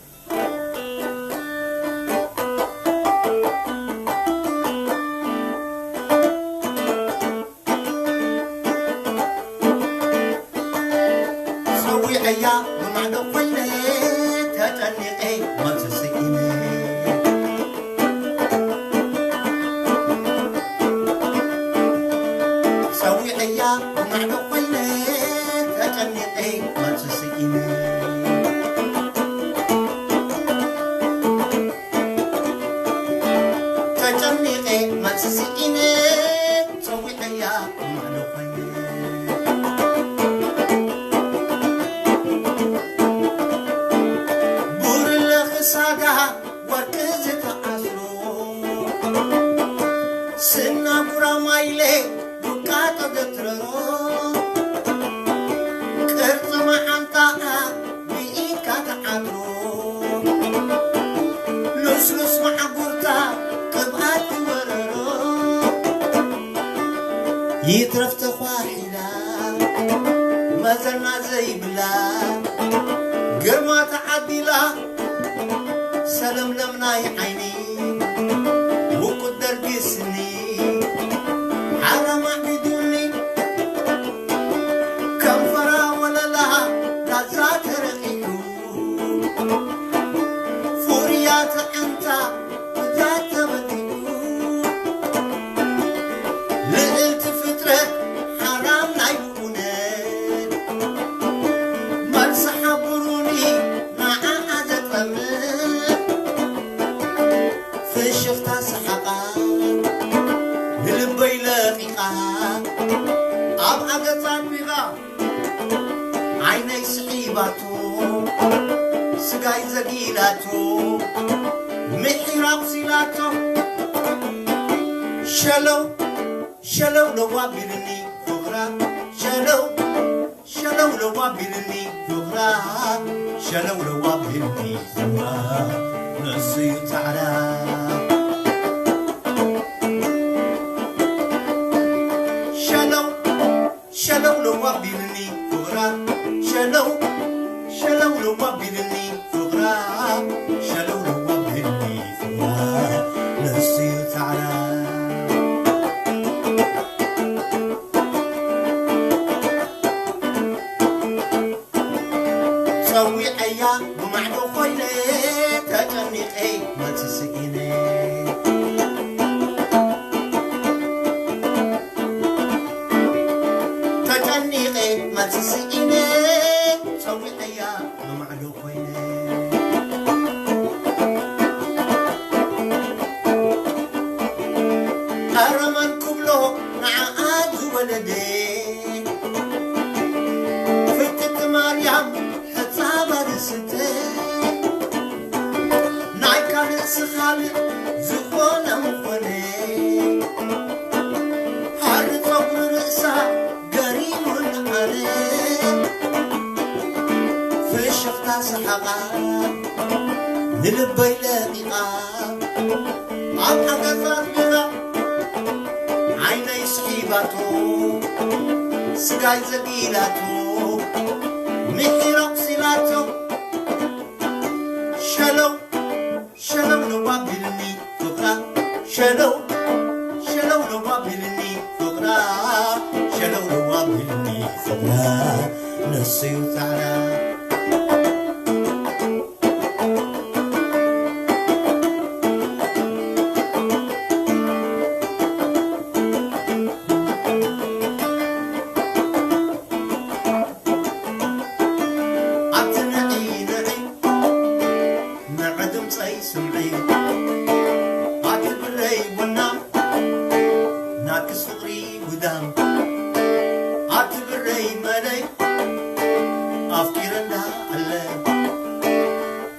ጸዊዐያ ብማዕዶ ኮይነ ተጨኒቐ መልሲ ስኢነ። ጸዊዐያ ብማዕዶ ኮይነ ተጨኒቐ መልሲ ስኢነ። ተጨኒቐ መልሲ ስኢነ ጸዊዐያ ብማዕዶ ኮይነ። ብርለ ክሳዳ ወርቂ ዝተኣስሮ ስና ጉራማይለ ዱቃ ተገትረሮ ቅርጺ መዓንጣኣ ብኢድካ ተዓትሮ ልስሉስ መዓጉርታ ቅብኣት ትወረሮ ይትረፍ ተኳሒላ መዘና ዘይብላ ግርማ ተዓዲላ ሰለምለም ናይ ዓይኒ ውቁት ደርጊ ስኒ ሓራም ኣዕቢዱኒ ከንፈራ ወለላ ላዛ ተረቂሑ ፍርያት ኣዕንታ ብዛ ተበዲሉ ልዕልቲ ፍጥረት ሓራም ናይ ብእውነት መልሲ ሓብሩኒ ንዓኣ ዘጠምት ፍሽኽታ ሰሓቓ ንልበይ ለቒቓ ኣብ ኣገጻ ኣቢቓ ዓይነይ ስሒባቶ ስጋይ ዘጊላቶ ምሒር ኣቑሲላቶ ሸለው ሸለው ለዋቢልኒ ፍቕራ ሸለው ሸለው ለዋቢልኒ ፍቕራ ሸለው ለዋቢልኒ ፍቕራ ንሱ እዩ ጻዕዳ ሸለው ሸለው ለዋቢልኒ ፍቕራ ሸለው ሸለው ለዋቢልኒ ፍቕራ ሸለው ለዋቢልኒ ፍቕራ ንሱ እዩ ጻዕዳ ጸዊዐያ ብማዕዶ ኮይነ ተጨኒቐ መልሲ ስኢነ ተጨኒቐ መልሲ ስኢነ ጸዊዐያ ብማዕዶ ኮይነ ኣረመን ክብሎ ንዓኣ ዝወለደ ፍትቲ ማርያም ሕጻባ ርስተ ስኻልእ ዝኾነ ምኾነ፣ ሃሪ ጸጉሪ ርእሳ ገሪሙን ኣነ፣ ፍሽኽታ ሰሓቓ ንልበይ ለቒቓ፣ ኣብ ሓገዛ ኣጥቢቓ ዓይነይ ስሒባቶ፣ ስጋይ ዘጊላቶ፣ ምሒር ኣቑሲላቶ። ሸለው ሸለው ለዋቢልኒ ፍቕራ፣ ሸለው ሸለው ለዋቢልኒ ፍቕራ፣ ሸለው ለዋቢልኒ ፍቕራ፣ ንሱዩ ጻዕራ። ኣቲ ንዒ ንዒ ንዒ ድምፀይ ስምዒ፣ ኣቲ ብረይ ወናም ናትክስ ፍቕሪ ጉዳም፣ ኣቲ ብረይ መለይ ኣፍቂረ እንዳኣለ፣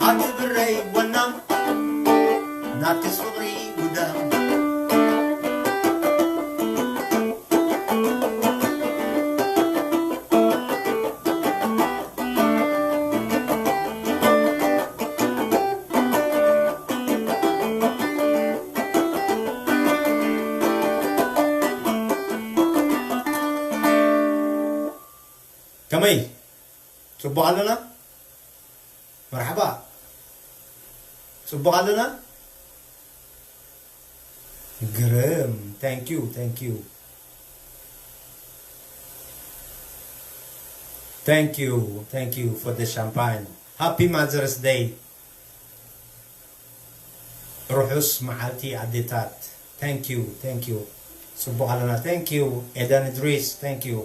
ኣቲ ብረይ ወናም ናትክስ ፍቕሪ ጉዳም። ከመይ? ጽቡቕ ኣለና? መርሓባ። ጽቡቕ ኣለና? ግርም። Thank you, thank you. Thank you, thank you for the champagne. Happy Mother's Day. ርሑስ መዓልቲ ኣዴታት። Thank you, thank you. ጽቡቕ ኣለና። Thank you ኤደን እድሪስ። Thank you.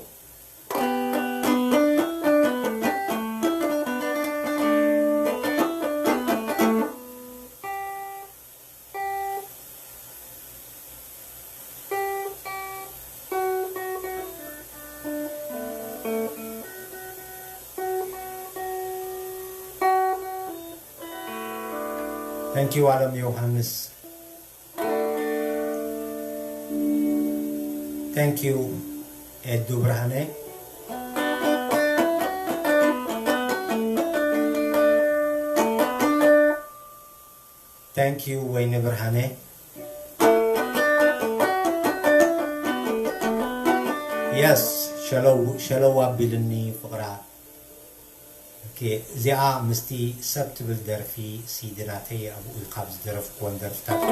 Thank you ኣለም ዮሃንስ። Thank you ኤዱ ብርሃነ። Thank you ወይኒ ብርሃነ። Yes ሸለው ሸለው ኣቢልኒ ፍቕራ። ኦኬ፣ እዚኣ ምስቲ ሰብ ትብል ደርፊ ሲዲ ናተይ ኣብኡ ካብ ዝደረፍኩወን ደርፍታት።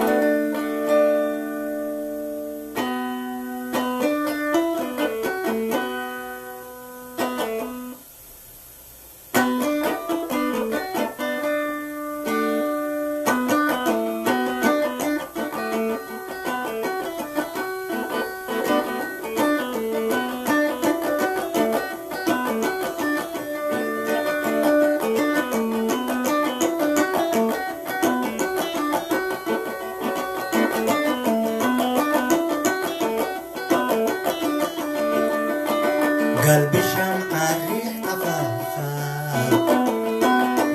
ጋል ብሻም ዓሪሕ ኣፋኻ፣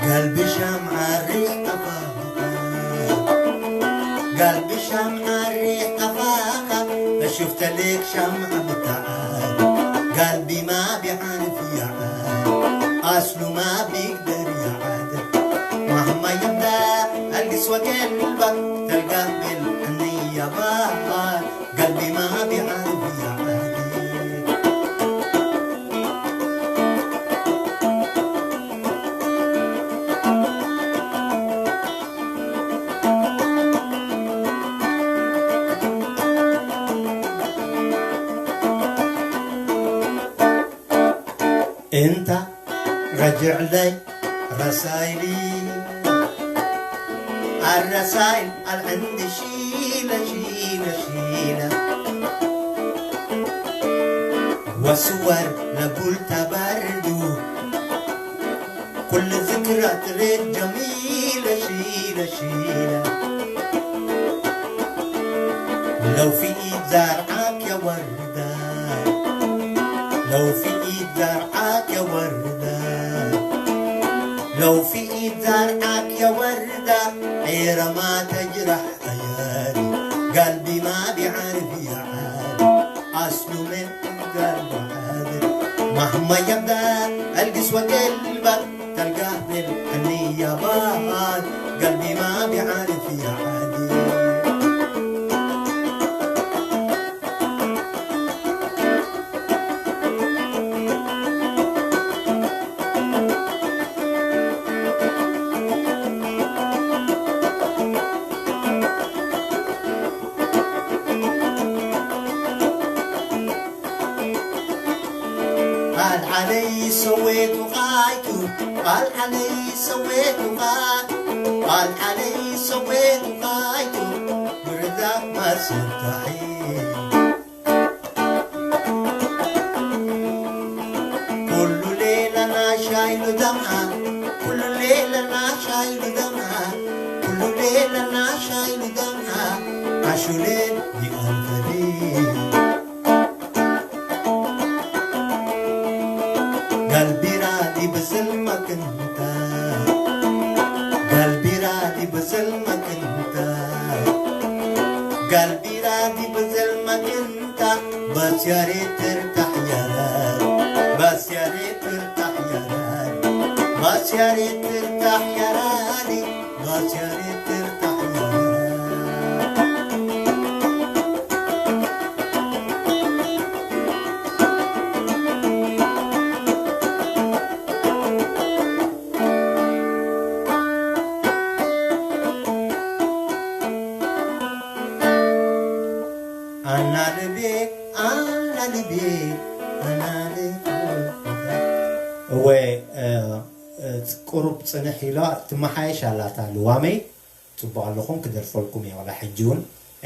ጋል ብሻም ዓሪሕ ኣፋኻ፣ ጋል ብሻም ዓሪሕ ኣፋኻ፣ በሹፍተልክ ሻም ዓብታዓ፣ ጋል ቢማ ቢዓን ፍያዓ፣ ኣስሉማ ቢግደር ያዓደ፣ ማህማ የብዳ ኣልግስ ወገን ልባ፣ ተልጋቤል ዕንያባ፣ قلبي ما بيعرف يعدي. انت رجع لي رسايلي، الرسايل العندي شيلة، شيلة، شيلة. وصور لبول تبردو، كل ذكرى تريد جميلة، شيلة، شيلة. لو في إيد زرعك يا وردة، لو في إيد زرعك يا وردة، لو في إيد زرعك يا وردة، عيرة ما تجرح خيالي، قلبي ما بيعرف يعاد، أصله من قلبه عاد. مهما يبدأ القسوة قلبك، تلقاه بالحنية بعد، قلبي ما بيعرف يعاد. قال علي سويت وقايته، قال علي سويت وقايته، قال علي سويت وقايته، برزاق ما ستحيل. كل ليلة أنا شايل دمعة، كل ليلة أنا شايل دمعة، كل ليلة أنا شايل دمعة، عاشوا ليل بألف ليل. قلبي راضي بظلمك انت، قلبي راضي بظلمك انت، قلبي راضي بظلمك انت. بس يا ريت ترتاح يا غالي، بس يا ريت ترتاح يا غالي، بس يا ريت ترتاح يا غالي، بس يا ريت ترتاح يا غالي. ኣና ልቤ፣ ኣና ልቤ፣ ኣና ልቤ። እወ፣ እ፣ እ፣ ቁሩብ ጽንሕ ኢላ ትመሓየሽ ኣላታ ልዋመይ። ጽቡቕ ኣለኹም፣ ክደርፈልኩም እየ፣ ዋላ ሕጂ እውን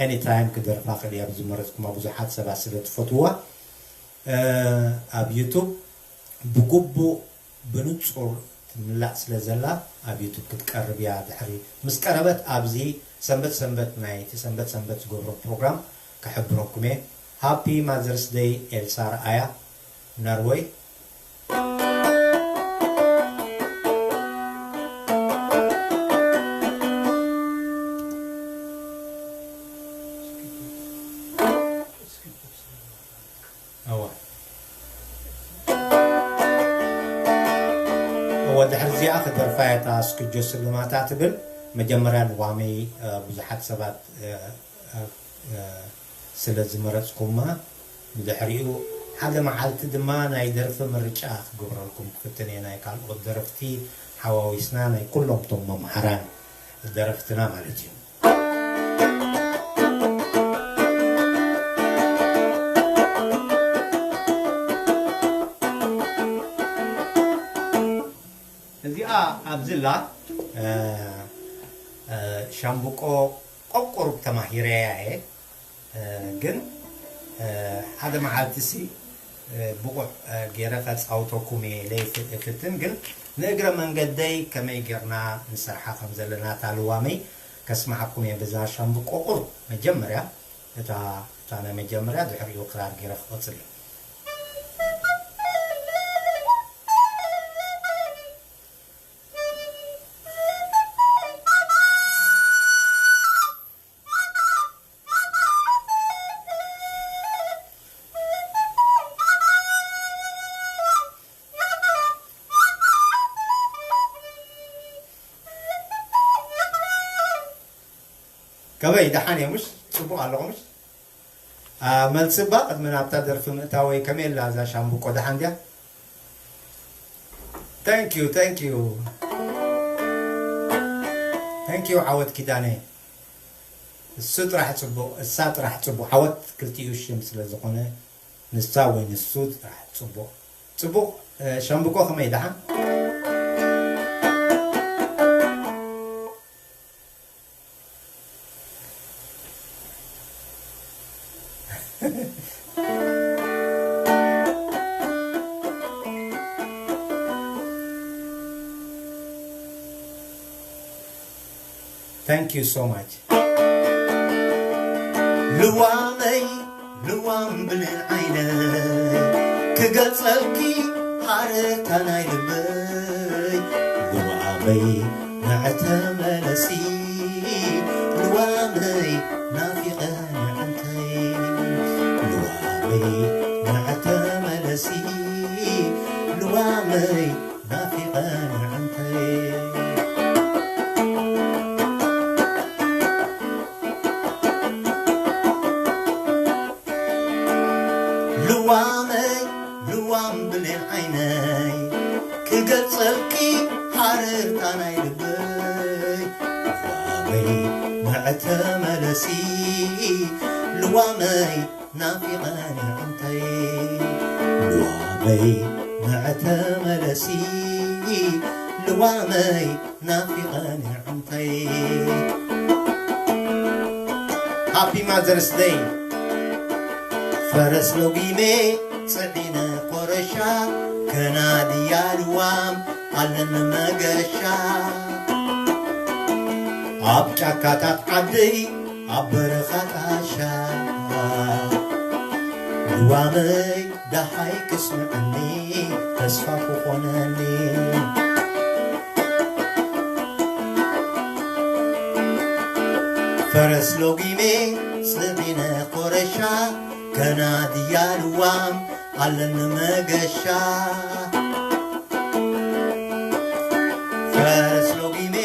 ኤኒታይም ክደርፋ ክእል እየ፣ ኣብ ዝመረጽኩማ ብዙሓት ሰባት ስለ ትፈትውዋ። እ፣ ኣብ ዩቱብ ብግቡእ ብንጹር ትምላእ ስለ ዘላ፣ ኣብ ዩቱብ ክትቀርብ እያ። ድሕሪ ምስ ቀረበት፣ ኣብዚ ሰንበት ሰንበት፣ ናይቲ ሰንበት ሰንበት ዝገብሮ ፕሮግራም ክሕብረኩም እየ። ሃፒ ማዘርስ ደይ ኤልሳ ረኣያ፣ ኖርወይ። እዋ። እወ፣ ድሕሪ እዚኣ ክደርፋ እያ እታ ስክጆ ስልማታ ትብል። መጀመርያ ልዋመይ፣ እ፣ ብዙሓት ሰባት፣ እ፣ እ፣ እ፣ ስለ ዝመረጽኩማ፣ ብድሕሪኡ ሓደ መዓልቲ ድማ ናይ ደርፊ ምርጫ ክገብረልኩም ክፍትን እየ። ናይ ካልኦት ደረፍቲ ሓዋዊስና፣ ናይ ኩሎም ቶም መምሃራን ደረፍትና ማለት እዩ። እዚኣ ኣብዚ ኣላ፣ እ፣ እ፣ ሻምብቆ ቆቁሩብ ተማሂረያ እየ። እ፣ ግን፣ እ፣ ሓደ መዓልቲ ሲ፣ እ፣ ብቑዕ፣ እ፣ ገይረ ከጻውተኩም እየ ኢለ ይፍ-፣ እፍትን። ግን ንእግረ መንገደይ ከመይ ጌርና ንሰርሓ ከም ዘለና እታ ልዋመይ ከስምዓኩም እየ። በዛ ሻምብቆ ቁሩብ መጀመርያ፣ እታ፣ እታ ናይ መጀመርያ፣ ድሕሪኡ ክራር ገይረ ክቐጽል እየ። ከመይ ደሓን እየ፣ ምሽ? ጽቡቕ ኣለኹ፣ ምሽ? ኣ፣ መልሲ እባ ቅድሚ ናብታ ደርፊ ምእታወይ፣ ከመይ ኣላ እዛ ሻምብቆ፣ ደሓን ድያ? Thank you, thank you. Thank you ዓወት ኪዳነ። እሱ ጥራሕ ጽቡቕ፣ እሳ ጥራሕ ጽቡቕ። ዓወት ክልቲኡ ሽም ስለ ዝኾነ፣ ንሳ ወይ ንሱ ጥራሕ ጽቡቕ። ጽቡቕ፣ እ፣ ሻምብቆ ከመይ ደሓን? Thank you so much. ልዋመይ ልዋም ብሌን ዓይነይ ክገልጸልኪ ሃረርታ ናይ ልበይ። ልዋመይ ንዕተመለሲ ልዋመይ ናፊቐ ንዕንተይ፣ ልዋመይ ንዕተ መለሲ፣ ልዋመይ ናፊቐ ንዕንተይ። ልዋመይ ልዋም ብሌን ዓይነይ፣ ክገልጸልኪ ሃረርታ ናይ ልበይ። ልዋመይ ንዕተ መለሲ፣ ልዋመይ ናፊቐ ንዕንተይ። ልዋመይ ንዕተ መለሲ፣ ልዋመይ ናፊቐ ንዕንተይ። ሃፒ ማዘርስ ደይ። ፈረስ ሎጊመ ጽዒነ ኮረሻ፣ ከናድያ ልዋም ኣለኒ መገሻ። ኣብ ጫካታት ዓደይ ኣብ በረኻ ጣሻ፣ ልዋመይ ደሃይ ክስምዐኒ ተስፋ ክኾነኒ። ፈረስ ሎጊመ ጽዒነ ኮረሻ፣ ከናድያ ልዋም ኣለኒ መገሻ። ፈረስ ሎጊመ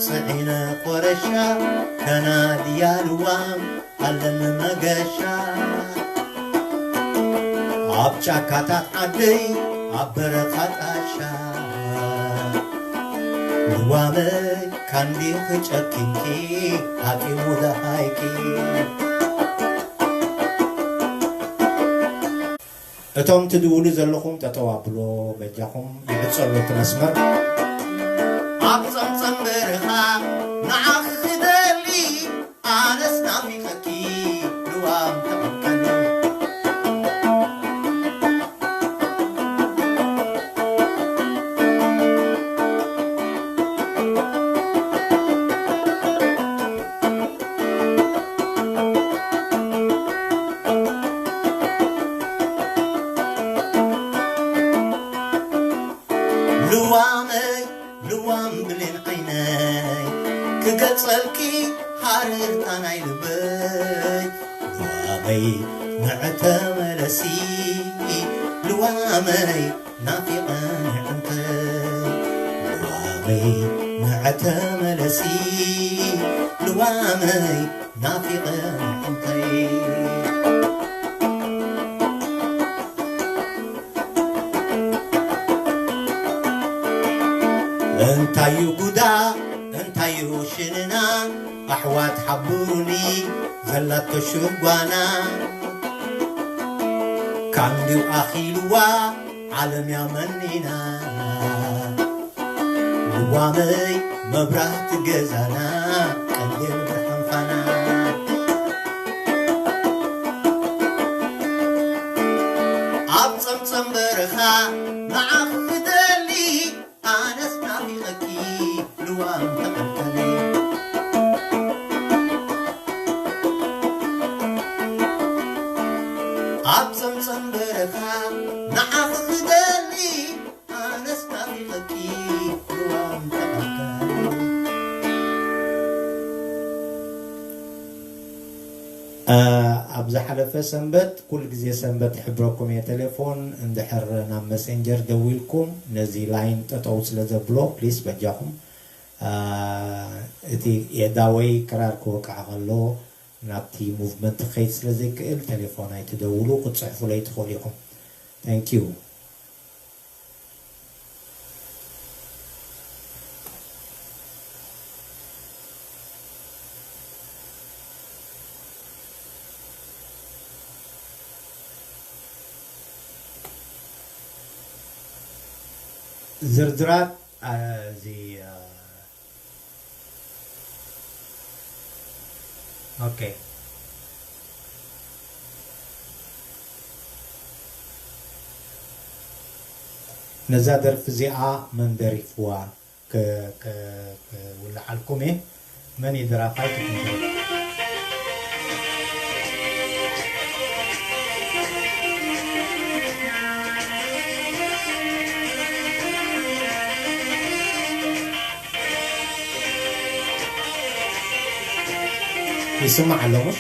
ጽዒነ ኮረሻ፣ ከናድያ ልዋም ኣለኒ መገሻ። ኣብ ጫካታት ዓደይ ኣብ በረኻ ጣሻ፣ ልዋመይ ካንዲኺ ጨኪንኪ፣ ሃቂሙ ደሃይኪ። እቶም ትድውሉ ዘለኹም ጠጠው ኣብሎ በጃኹም፣ ይዕጸሉ እቲ መስመር። ኣብ ጸምጸም በረኻ ንዓኺ ክደሊ፣ ኣነስ ናፊቐኪ፣ ልዋም ተቐልቀሊ። ልዋመይ ልዋም ብሌን ዓይነይ፣ ክገልጸልኪ ሃረርታ ናይ ልበይ። ልዋመይ ንዕተ መለሲ፣ ልዋመይ ናፊቐ ንዕንተይ። ልዋመይ ንዕተ መለሲ፣ ልዋመይ ናፊቐ ንዕንተይ። እንታዩ ጉዳ፣ እንታዩ ሽንና፣ ኣሕዋት ሓብሩኒ ዘላቶ ሽጓና። ካንዲው ኣኺልዋ ዓለም እያ መኒና። ልዋመይ መብራህቲ ገዛና፣ ቀንዴል ብርሃን ፋና። ኣብ ጸምጸም በረኻ ንዓኺ ክደሊ፣ ኣነስ ናፊቐኪ፣ ልዋም ተቐልቀሊ። ኣብ ጸምጸም በረኻ ንዓኺ ክደሊ፣ ኣነስ ናፊቐኪ፣ ልዋም ተቐልቀሊ። እ፣ ኣብ ዝሓለፈ ሰንበት፣ ኩሉ ግዜ ሰንበት ይሕብረኩም እየ፣ ቴሌፎን እንድሕር ናብ መሴንጀር ደዊልኩም ነዚ ላይን ጠጠው ስለ ዘብሎ፣ ፕሊስ በጃኹም፣ እ፣ እቲ የእዳወይ ክራር ክወቅዕ ከሎ ናብቲ ሙቭመንት ክኸይድ ስለ ዘይክእል፣ ቴሌፎን ኣይትደውሉ፣ ክትጽሕፉለይ ትኽእሉ ኢኹም። ታንክ ዩ። ዝርዝራት፣ አ፣ እዚ፣ አ፣ ኦኬ። ነዛ ደርፊ እዚኣ መን ደሪፍዋ? ከ-፣ ከ-፣ ከውልዓልኩም እየ። መን እዩ ደራፋይ? ትፍንትው። ይስማዕ ኣሎ ምሽ?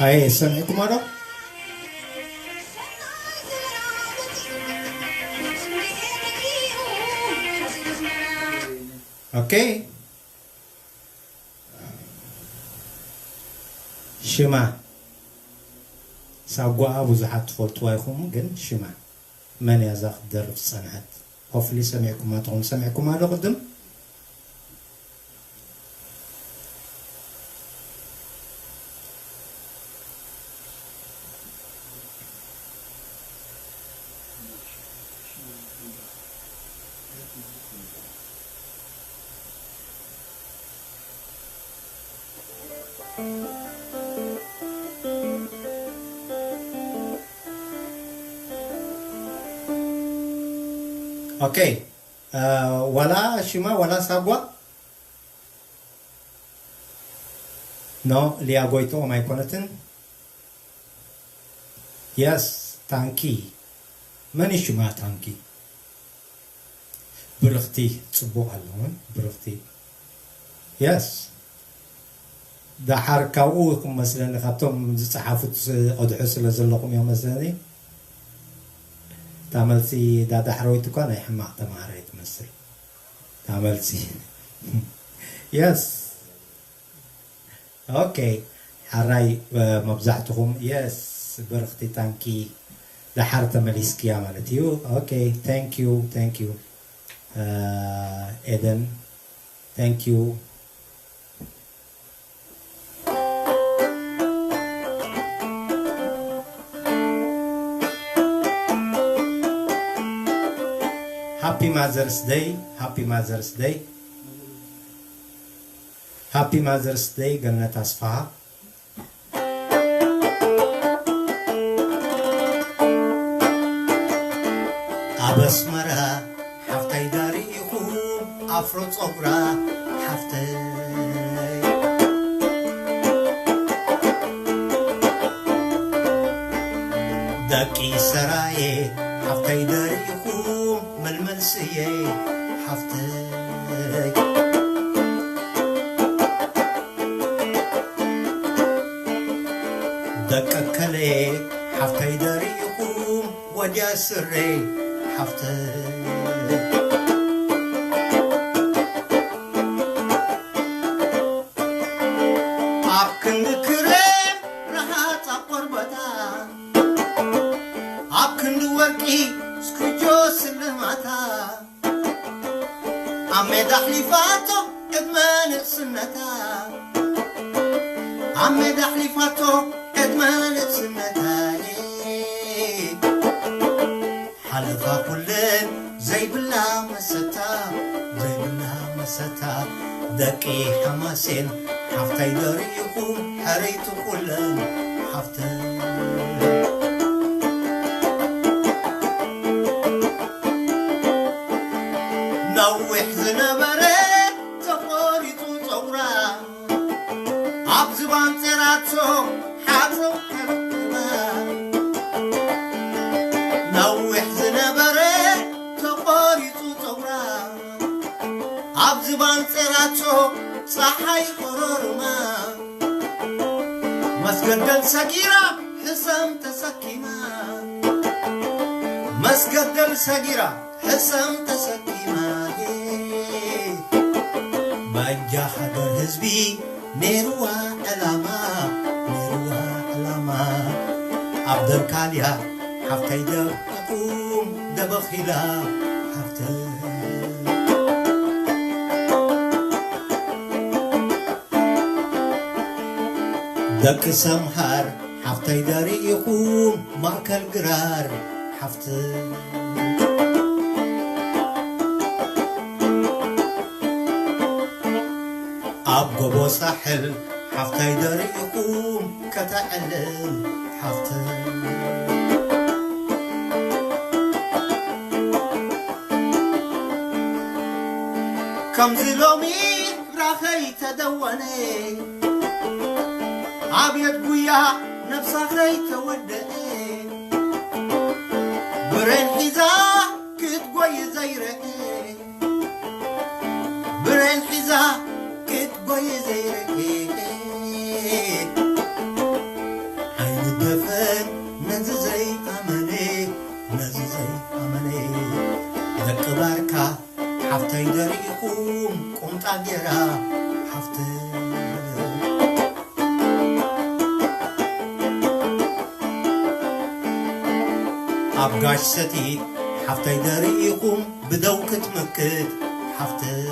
ኣይ፣ ሰሚዕኩማ ዶ? ኦኬ። ሽማ ሳጓኣ ብዙሓት ትፈልጥዋ ኢኹም፣ ግን ሽማ መን እያ እዛ ክትደርፍ ዝጸንሐት? ሆፍሊ ሰሚዕኩማ ትኹም። ሰሚዕኩማ ዶ ቅድም? ኦኬ። እ፣ ዋላ ሽማ ዋላ ሳጓ? ኖ፣ ሊያ ጎይትኦም ኣይኮነትን። የስ፣ ታንኪ። መን እዩ ሽማ ታንኪ? ብርኽቲ ጽቡቕ ኣለውን፣ ብርኽቲ። የስ። ደሓር ካብኡ ኢኹም መስለኒ፣ ካብቶም ዝጸሓፉት ስ-፣ ቀድሑ ስለ ዘለኹም እዮም መስለኒ። እታ መልሲ ዳዳሕረዊት እኳ ናይ ሕማቕ ተማሃራይ ትመስል። እታ መልሲ። የስ። ኦኬ። ሓራይ፣ እ፣ መብዛሕትኹም የስ፣ ብርኽቲ ታንኪ ደሓር ተመሊስክያ ማለት እዩ። ኦኬ፣ ታንክ ዩ፣ ታንክ ዩ፣ እ፣ ኤደን፣ ታንክ ዩ። ሃፒ ማዘርስ ደይ፣ ሃፒ ማዘርስ ደይ፣ ሃፒ ማዘርስ ደይ ገነት ኣስፍሃ። ኣብ ኣስመራ ሓፍታይ ዳር ኢኹም ኣፍሮ ጸጉራ ሓፍተይ። ደቂ ሰራየ ሓፍተይ ዳር ኢኹም መልመል ስየ ሓፍተይ። ደቂ ከለ ሓፍተይ ዳር ኢኹም ወድያ ስረይ ሓፍተይ። ኣብ ክንዲ ክሬም ረሃጻ ቆርበታ፣ ኣብ ክንዲ ወርቂ ስክጆ ስልማታ፣ ኣብ ሜዳ ኣሕሊፋቶ ቅድመ ንእስነታ፣ ኣብ ሜዳ ኣሕሊፋቶ ዕድመ ንእስነታየ ሓለፋ ኩለን ዘይብላ መሰታ፣ ዘይብላ መሰታ። ደቂ ሓማሴን ሓፍታይ ዘርኢኹም፣ ሕርይቲ ኩለን ሓፍተይ። ነዊሕ ዝነበረ ተቖሪጹ ጸጉራ፣ ኣብ ዝባን ጸራቶ ሓጽር ከረክባ። ነዊሕ ዝነበረ ተቖሪጹ ጸጉራ፣ ኣብ ዝባን ጸራቶ ጸሓይ ቆሮርማ። መስገደል ሰጊራ ሕሰም ተሰኪማ፣ መስገደል ሰጊራ ሕሰም ተሰኪማ። ባጃ ሃገር ህዝቢ ነይርዋ ዕላማ፣ ነይርዋ ዕላማ። ኣብ ደርካልያ ሓፍተይ ደቂኹም ደበኺላ ሓፍተይ። ደቂ ሰምሃር ሓፍተይ ደርኢኹም ማእከል ግራር ሓፍተይ። ኣብ ጎቦ ሳሕል ሓፍተይ ደርኢኹም ከተዕልል ሓፍተይ። ከምዚ ሎሚ ራኸይ ተደወነ፣ ኣብየት ጉያ ነብሳ ኸይተወደአ። ብሬን ሒዛ ክትጎይ ዘይረአ፣ ብሬን ሒዛ ክትጎይ ዘይረአ። ዓይኒ ደፈን ነዚ ዘይኣመነ፣ ነዚ ዘይኣመነ። ደቂ ባርካ ሓፍተይ ደሪኢኹም ቁምጣ ጌራ ሓፍተይ። ኣብ ጋሽ ሰቲት ሓፍተይ ደሪኢኹም ብደው ክትምክት ሓፍተይ።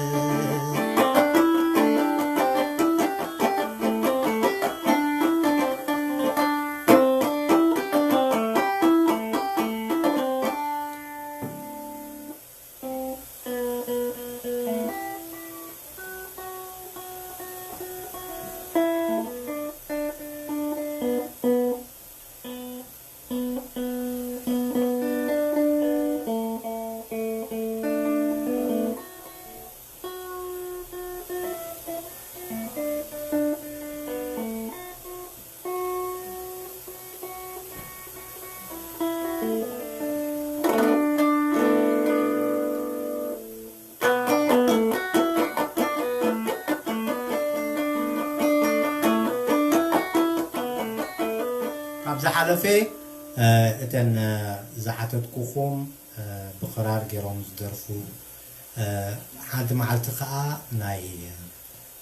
ካብ ዝሓለፈ፣ እ፣ እተን፣ እ፣ ዝሓተትኩኹም፣ እ፣ ብኽራር ገይሮም ዝደርፉ፣ እ፣ ሓንቲ መዓልቲ ኸኣ ናይ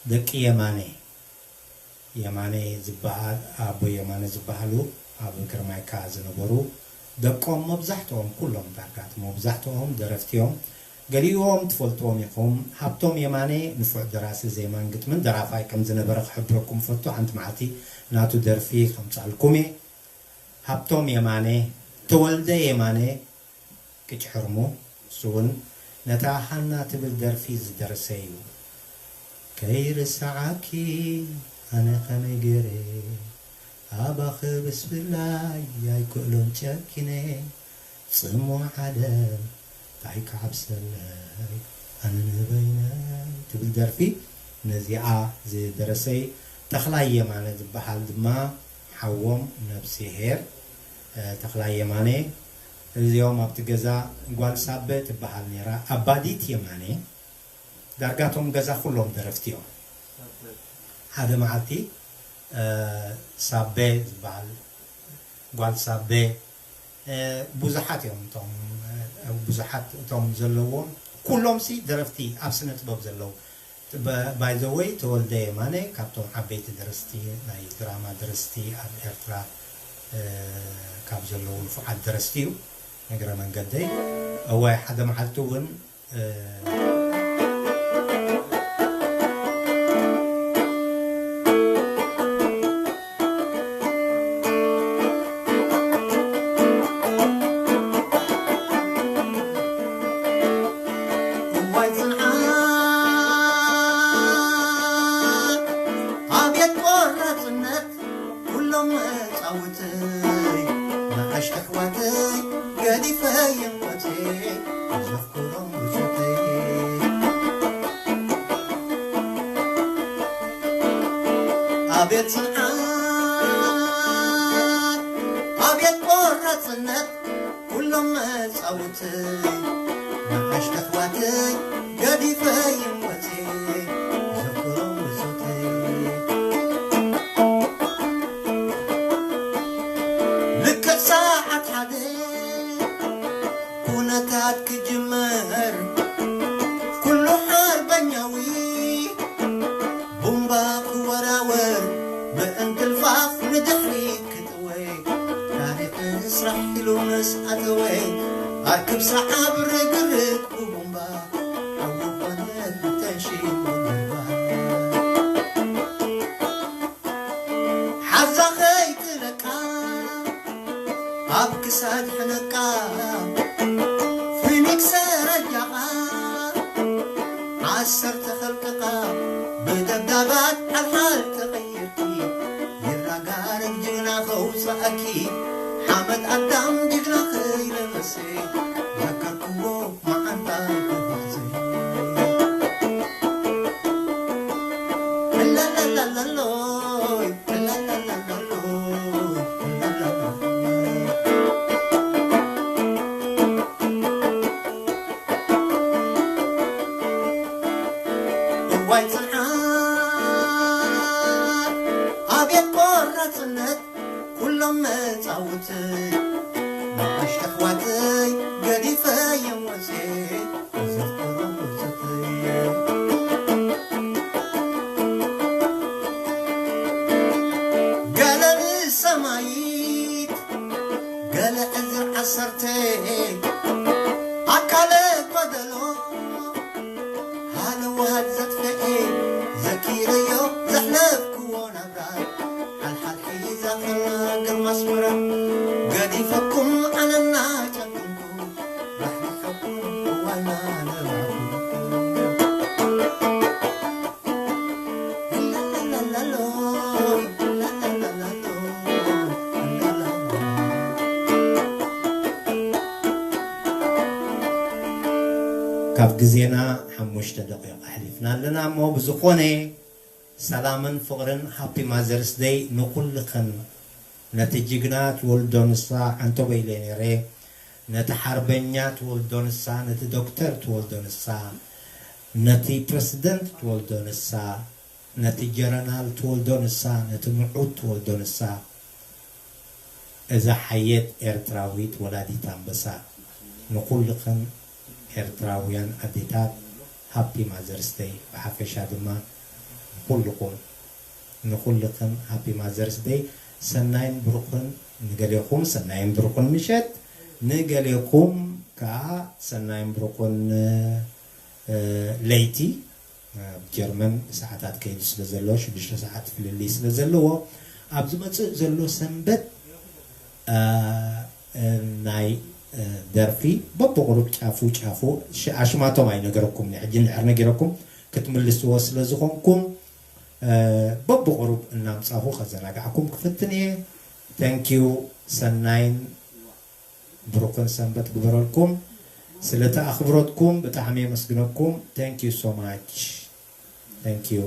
ደቂ የማነ፣ የማነ ዝበሃል፣ ኣቦ የማነ ዝበሃሉ ኣብ ግርማይ ከኣ ዝነበሩ ደቆም መብዛሕትኦም፣ ኩሎም ዳርጋ እቲ መብዛሕትኦም ደረፍቲ እዮም። ገሊኦም ትፈልጥዎም ኢኹም። ሃብቶም የማነ ንፉዕ ደራሲ ዜማን ግጥምን ደራፋይ ከም ዝነበረ ክሕብረኩም እፈቱ። ሓንቲ መዓልቲ ናቱ ደርፊ ከምጻልኩም እየ። ሃብቶም የማነ፣ ተወልደ የማነ፣ ቅጭ ሕርሙ፣ እሱ እውን ነታ ሃና ትብል ደርፊ ዝደረሰ እዩ። ከይርስዓኪ ኣነ ከመይ ገይረ ኣባኺ ብስብላይ ኣይክእሎን ጨኪነ፣ ጽምዋ ዓለም እንታይ ክዓብሰለይ ኣነ ንበይነይ ትብል ደርፊ ነዚኣ ዝደረሰይ ተኽላይ የማነ ዝበሃል ድማ ሓዎም ነብስሄር፣ እ፣ ተኽላይ የማነ። እዚኦም ኣብቲ ገዛ ጓል ሳበ ትበሃል ነይራ፣ ኣባዲት የማነ። ዳርጋ እቶም ገዛ ኩሎም ደረፍቲ እዮም። ሓደ መዓልቲ፣ እ፣ ሳበ ዝበሃል ጓል ሳበ፣ እ፣ ብዙሓት እዮም እቶም፣ እ፣ ብዙሓት እቶም ዘለዎም፣ ኩሎምሲ ደረፍቲ ኣብ ስነ ጥበብ ዘለዉ። ብ-፣ ባይ ዘ ወይ ተወልደ የማነ ካብቶም ዓበይቲ ደረስቲ፣ ናይ ድራማ ደረስቲ ኣብ ኤርትራ፣ እ፣ ካብ ዘለዉ ንፉዓት ደረስቲ እዩ። እግረ መንገደይ፣ እዋይ ሓደ መዓልቲ እውን፣ እ፣ ኣቤት ጽንዓት፣ ኣቤት ቆራጽነት፣ ኩሎም መጻውተይ፣ ንኣሽቱ ኣሕዋተይ፣ ገዲፈ ይሞት፣ ዘክሮም ብጾተይ። ልክዕ ሰዓት ሓደ ኩነታት ክጅመር፣ ኩሉ ሓርበኛዊ ቡምባ ክወራወር፣ ብእንትልፋፍ ንድሕሪት ክጥወይ፣ ታሪኽ ስራሕ ኢሉ ምስ ኣተወይ፣ ኣርክብ ሰዓብ ርግርግ ብቡምባ ሓዊ ኮነ ተንሺን ብቡምባ። ሓዛ ከይጥለቃ ኣብ ክሳድ ሕነቃ፣ ፊኒክስ ረጃቓ ዓሰርተ ኸልቅቓ፣ ብደብዳባት ሓልሓል ተቐይርኪ፣ ይራጋረግ ጅግና ኸውፅኣኪ፣ ሓመድ ኣዳም ጅግና ኸይለበሰ፣ ዘከርክዎ መዓንታ ተጓዘ። ላላላላሎይ፣ ላላላላሎይ፣ ላላላ። እዋይ ጽንዓት፣ ኣቤት ቆራጽነት፣ ኩሎም መጻውተይ፣ ንኣሽቱ ኣሕዋተይ ገዲፈ እየ ወፅየ፣ ተዘክሮም ብጾተይ። ገለ ንሰማይት፣ ገለ ዕዝር ዓሰርተ፣ ኣካለ ጎደሎ፣ ሃለዋት ዘጥፍኤ፣ ዘኪረዮ ዘሕለፍክዎ ናብራ፣ ሓልሓል ሒዛ ከላ ግርማ ኣስመራ፣ ገዲፈኩም ዓለምና ጨክንኩም፣ ራሕሪሐኩም እዋና ነባዕኩም። ካብ ግዜና ሓሙሽተ ደቂቕ ኣሕሊፍና ኣለና እሞ፣ ብዝኾነ ሰላምን ፍቕርን ሃፒ ማዘርስ ደይ ንኹልኽን። ነቲ ጅግና ትወልዶ ንሳ፣ ዓንተቦ ኢለ ነይረ፣ ነቲ ሓርበኛ ትወልዶ ንሳ፣ ነቲ ዶክተር ትወልዶ ንሳ፣ ነቲ ፕረሲደንት ትወልዶ ንሳ፣ ነቲ ጀረናል ትወልዶ ንሳ፣ ነቲ ምዑት ትወልዶ ንሳ። እዛ ሓየት ኤርትራዊት ወላዲት ኣንበሳ፣ ንኹልኽን ኤርትራውያን ኣዴታት ሃፒ ማዘርስ ደይ፣ ብሓፈሻ ድማ ንኹልኹም፣ ንኹልኽን ሃፒ ማዘርስ ደይ። ሰናይን ብሩኽን ንገሌኹም፣ ሰናይን ብሩኽን ምሸት፣ ንገሌኹም ከኣ ሰናይን ብሩኽን፣ እ፣ ለይቲ። ኣብ ጀርመን ሰዓታት ከይዱ ስለ ዘሎ፣ ሽዱሽተ ሰዓት ፍልልይ ስለ ዘለዎ፣ ኣብ ዝመጽእ ዘሎ ሰንበት፣ እ፣ እ፣ ናይ፣ እ፣ ደርፊ በብቑሩብ ጫፉ ጫፉ፣ ሽ-፣ ኣሽማቶም ኣይነገረኩምን እየ። ሕጂ እንድሕር ነጊረኩም ክትምልስዎ ስለ ዝኾንኩም፣ እ፣ በብቑሩብ እናምጻኹ ከዘናግዓኩም ክፍትን እየ። Thank you። ሰናይን ብሩኽን ሰንበት ግበረልኩም። ስለቲ ኣኽብሮትኩም ብጣዕሚ የመስግነኩም። Thank you so much። Thank you።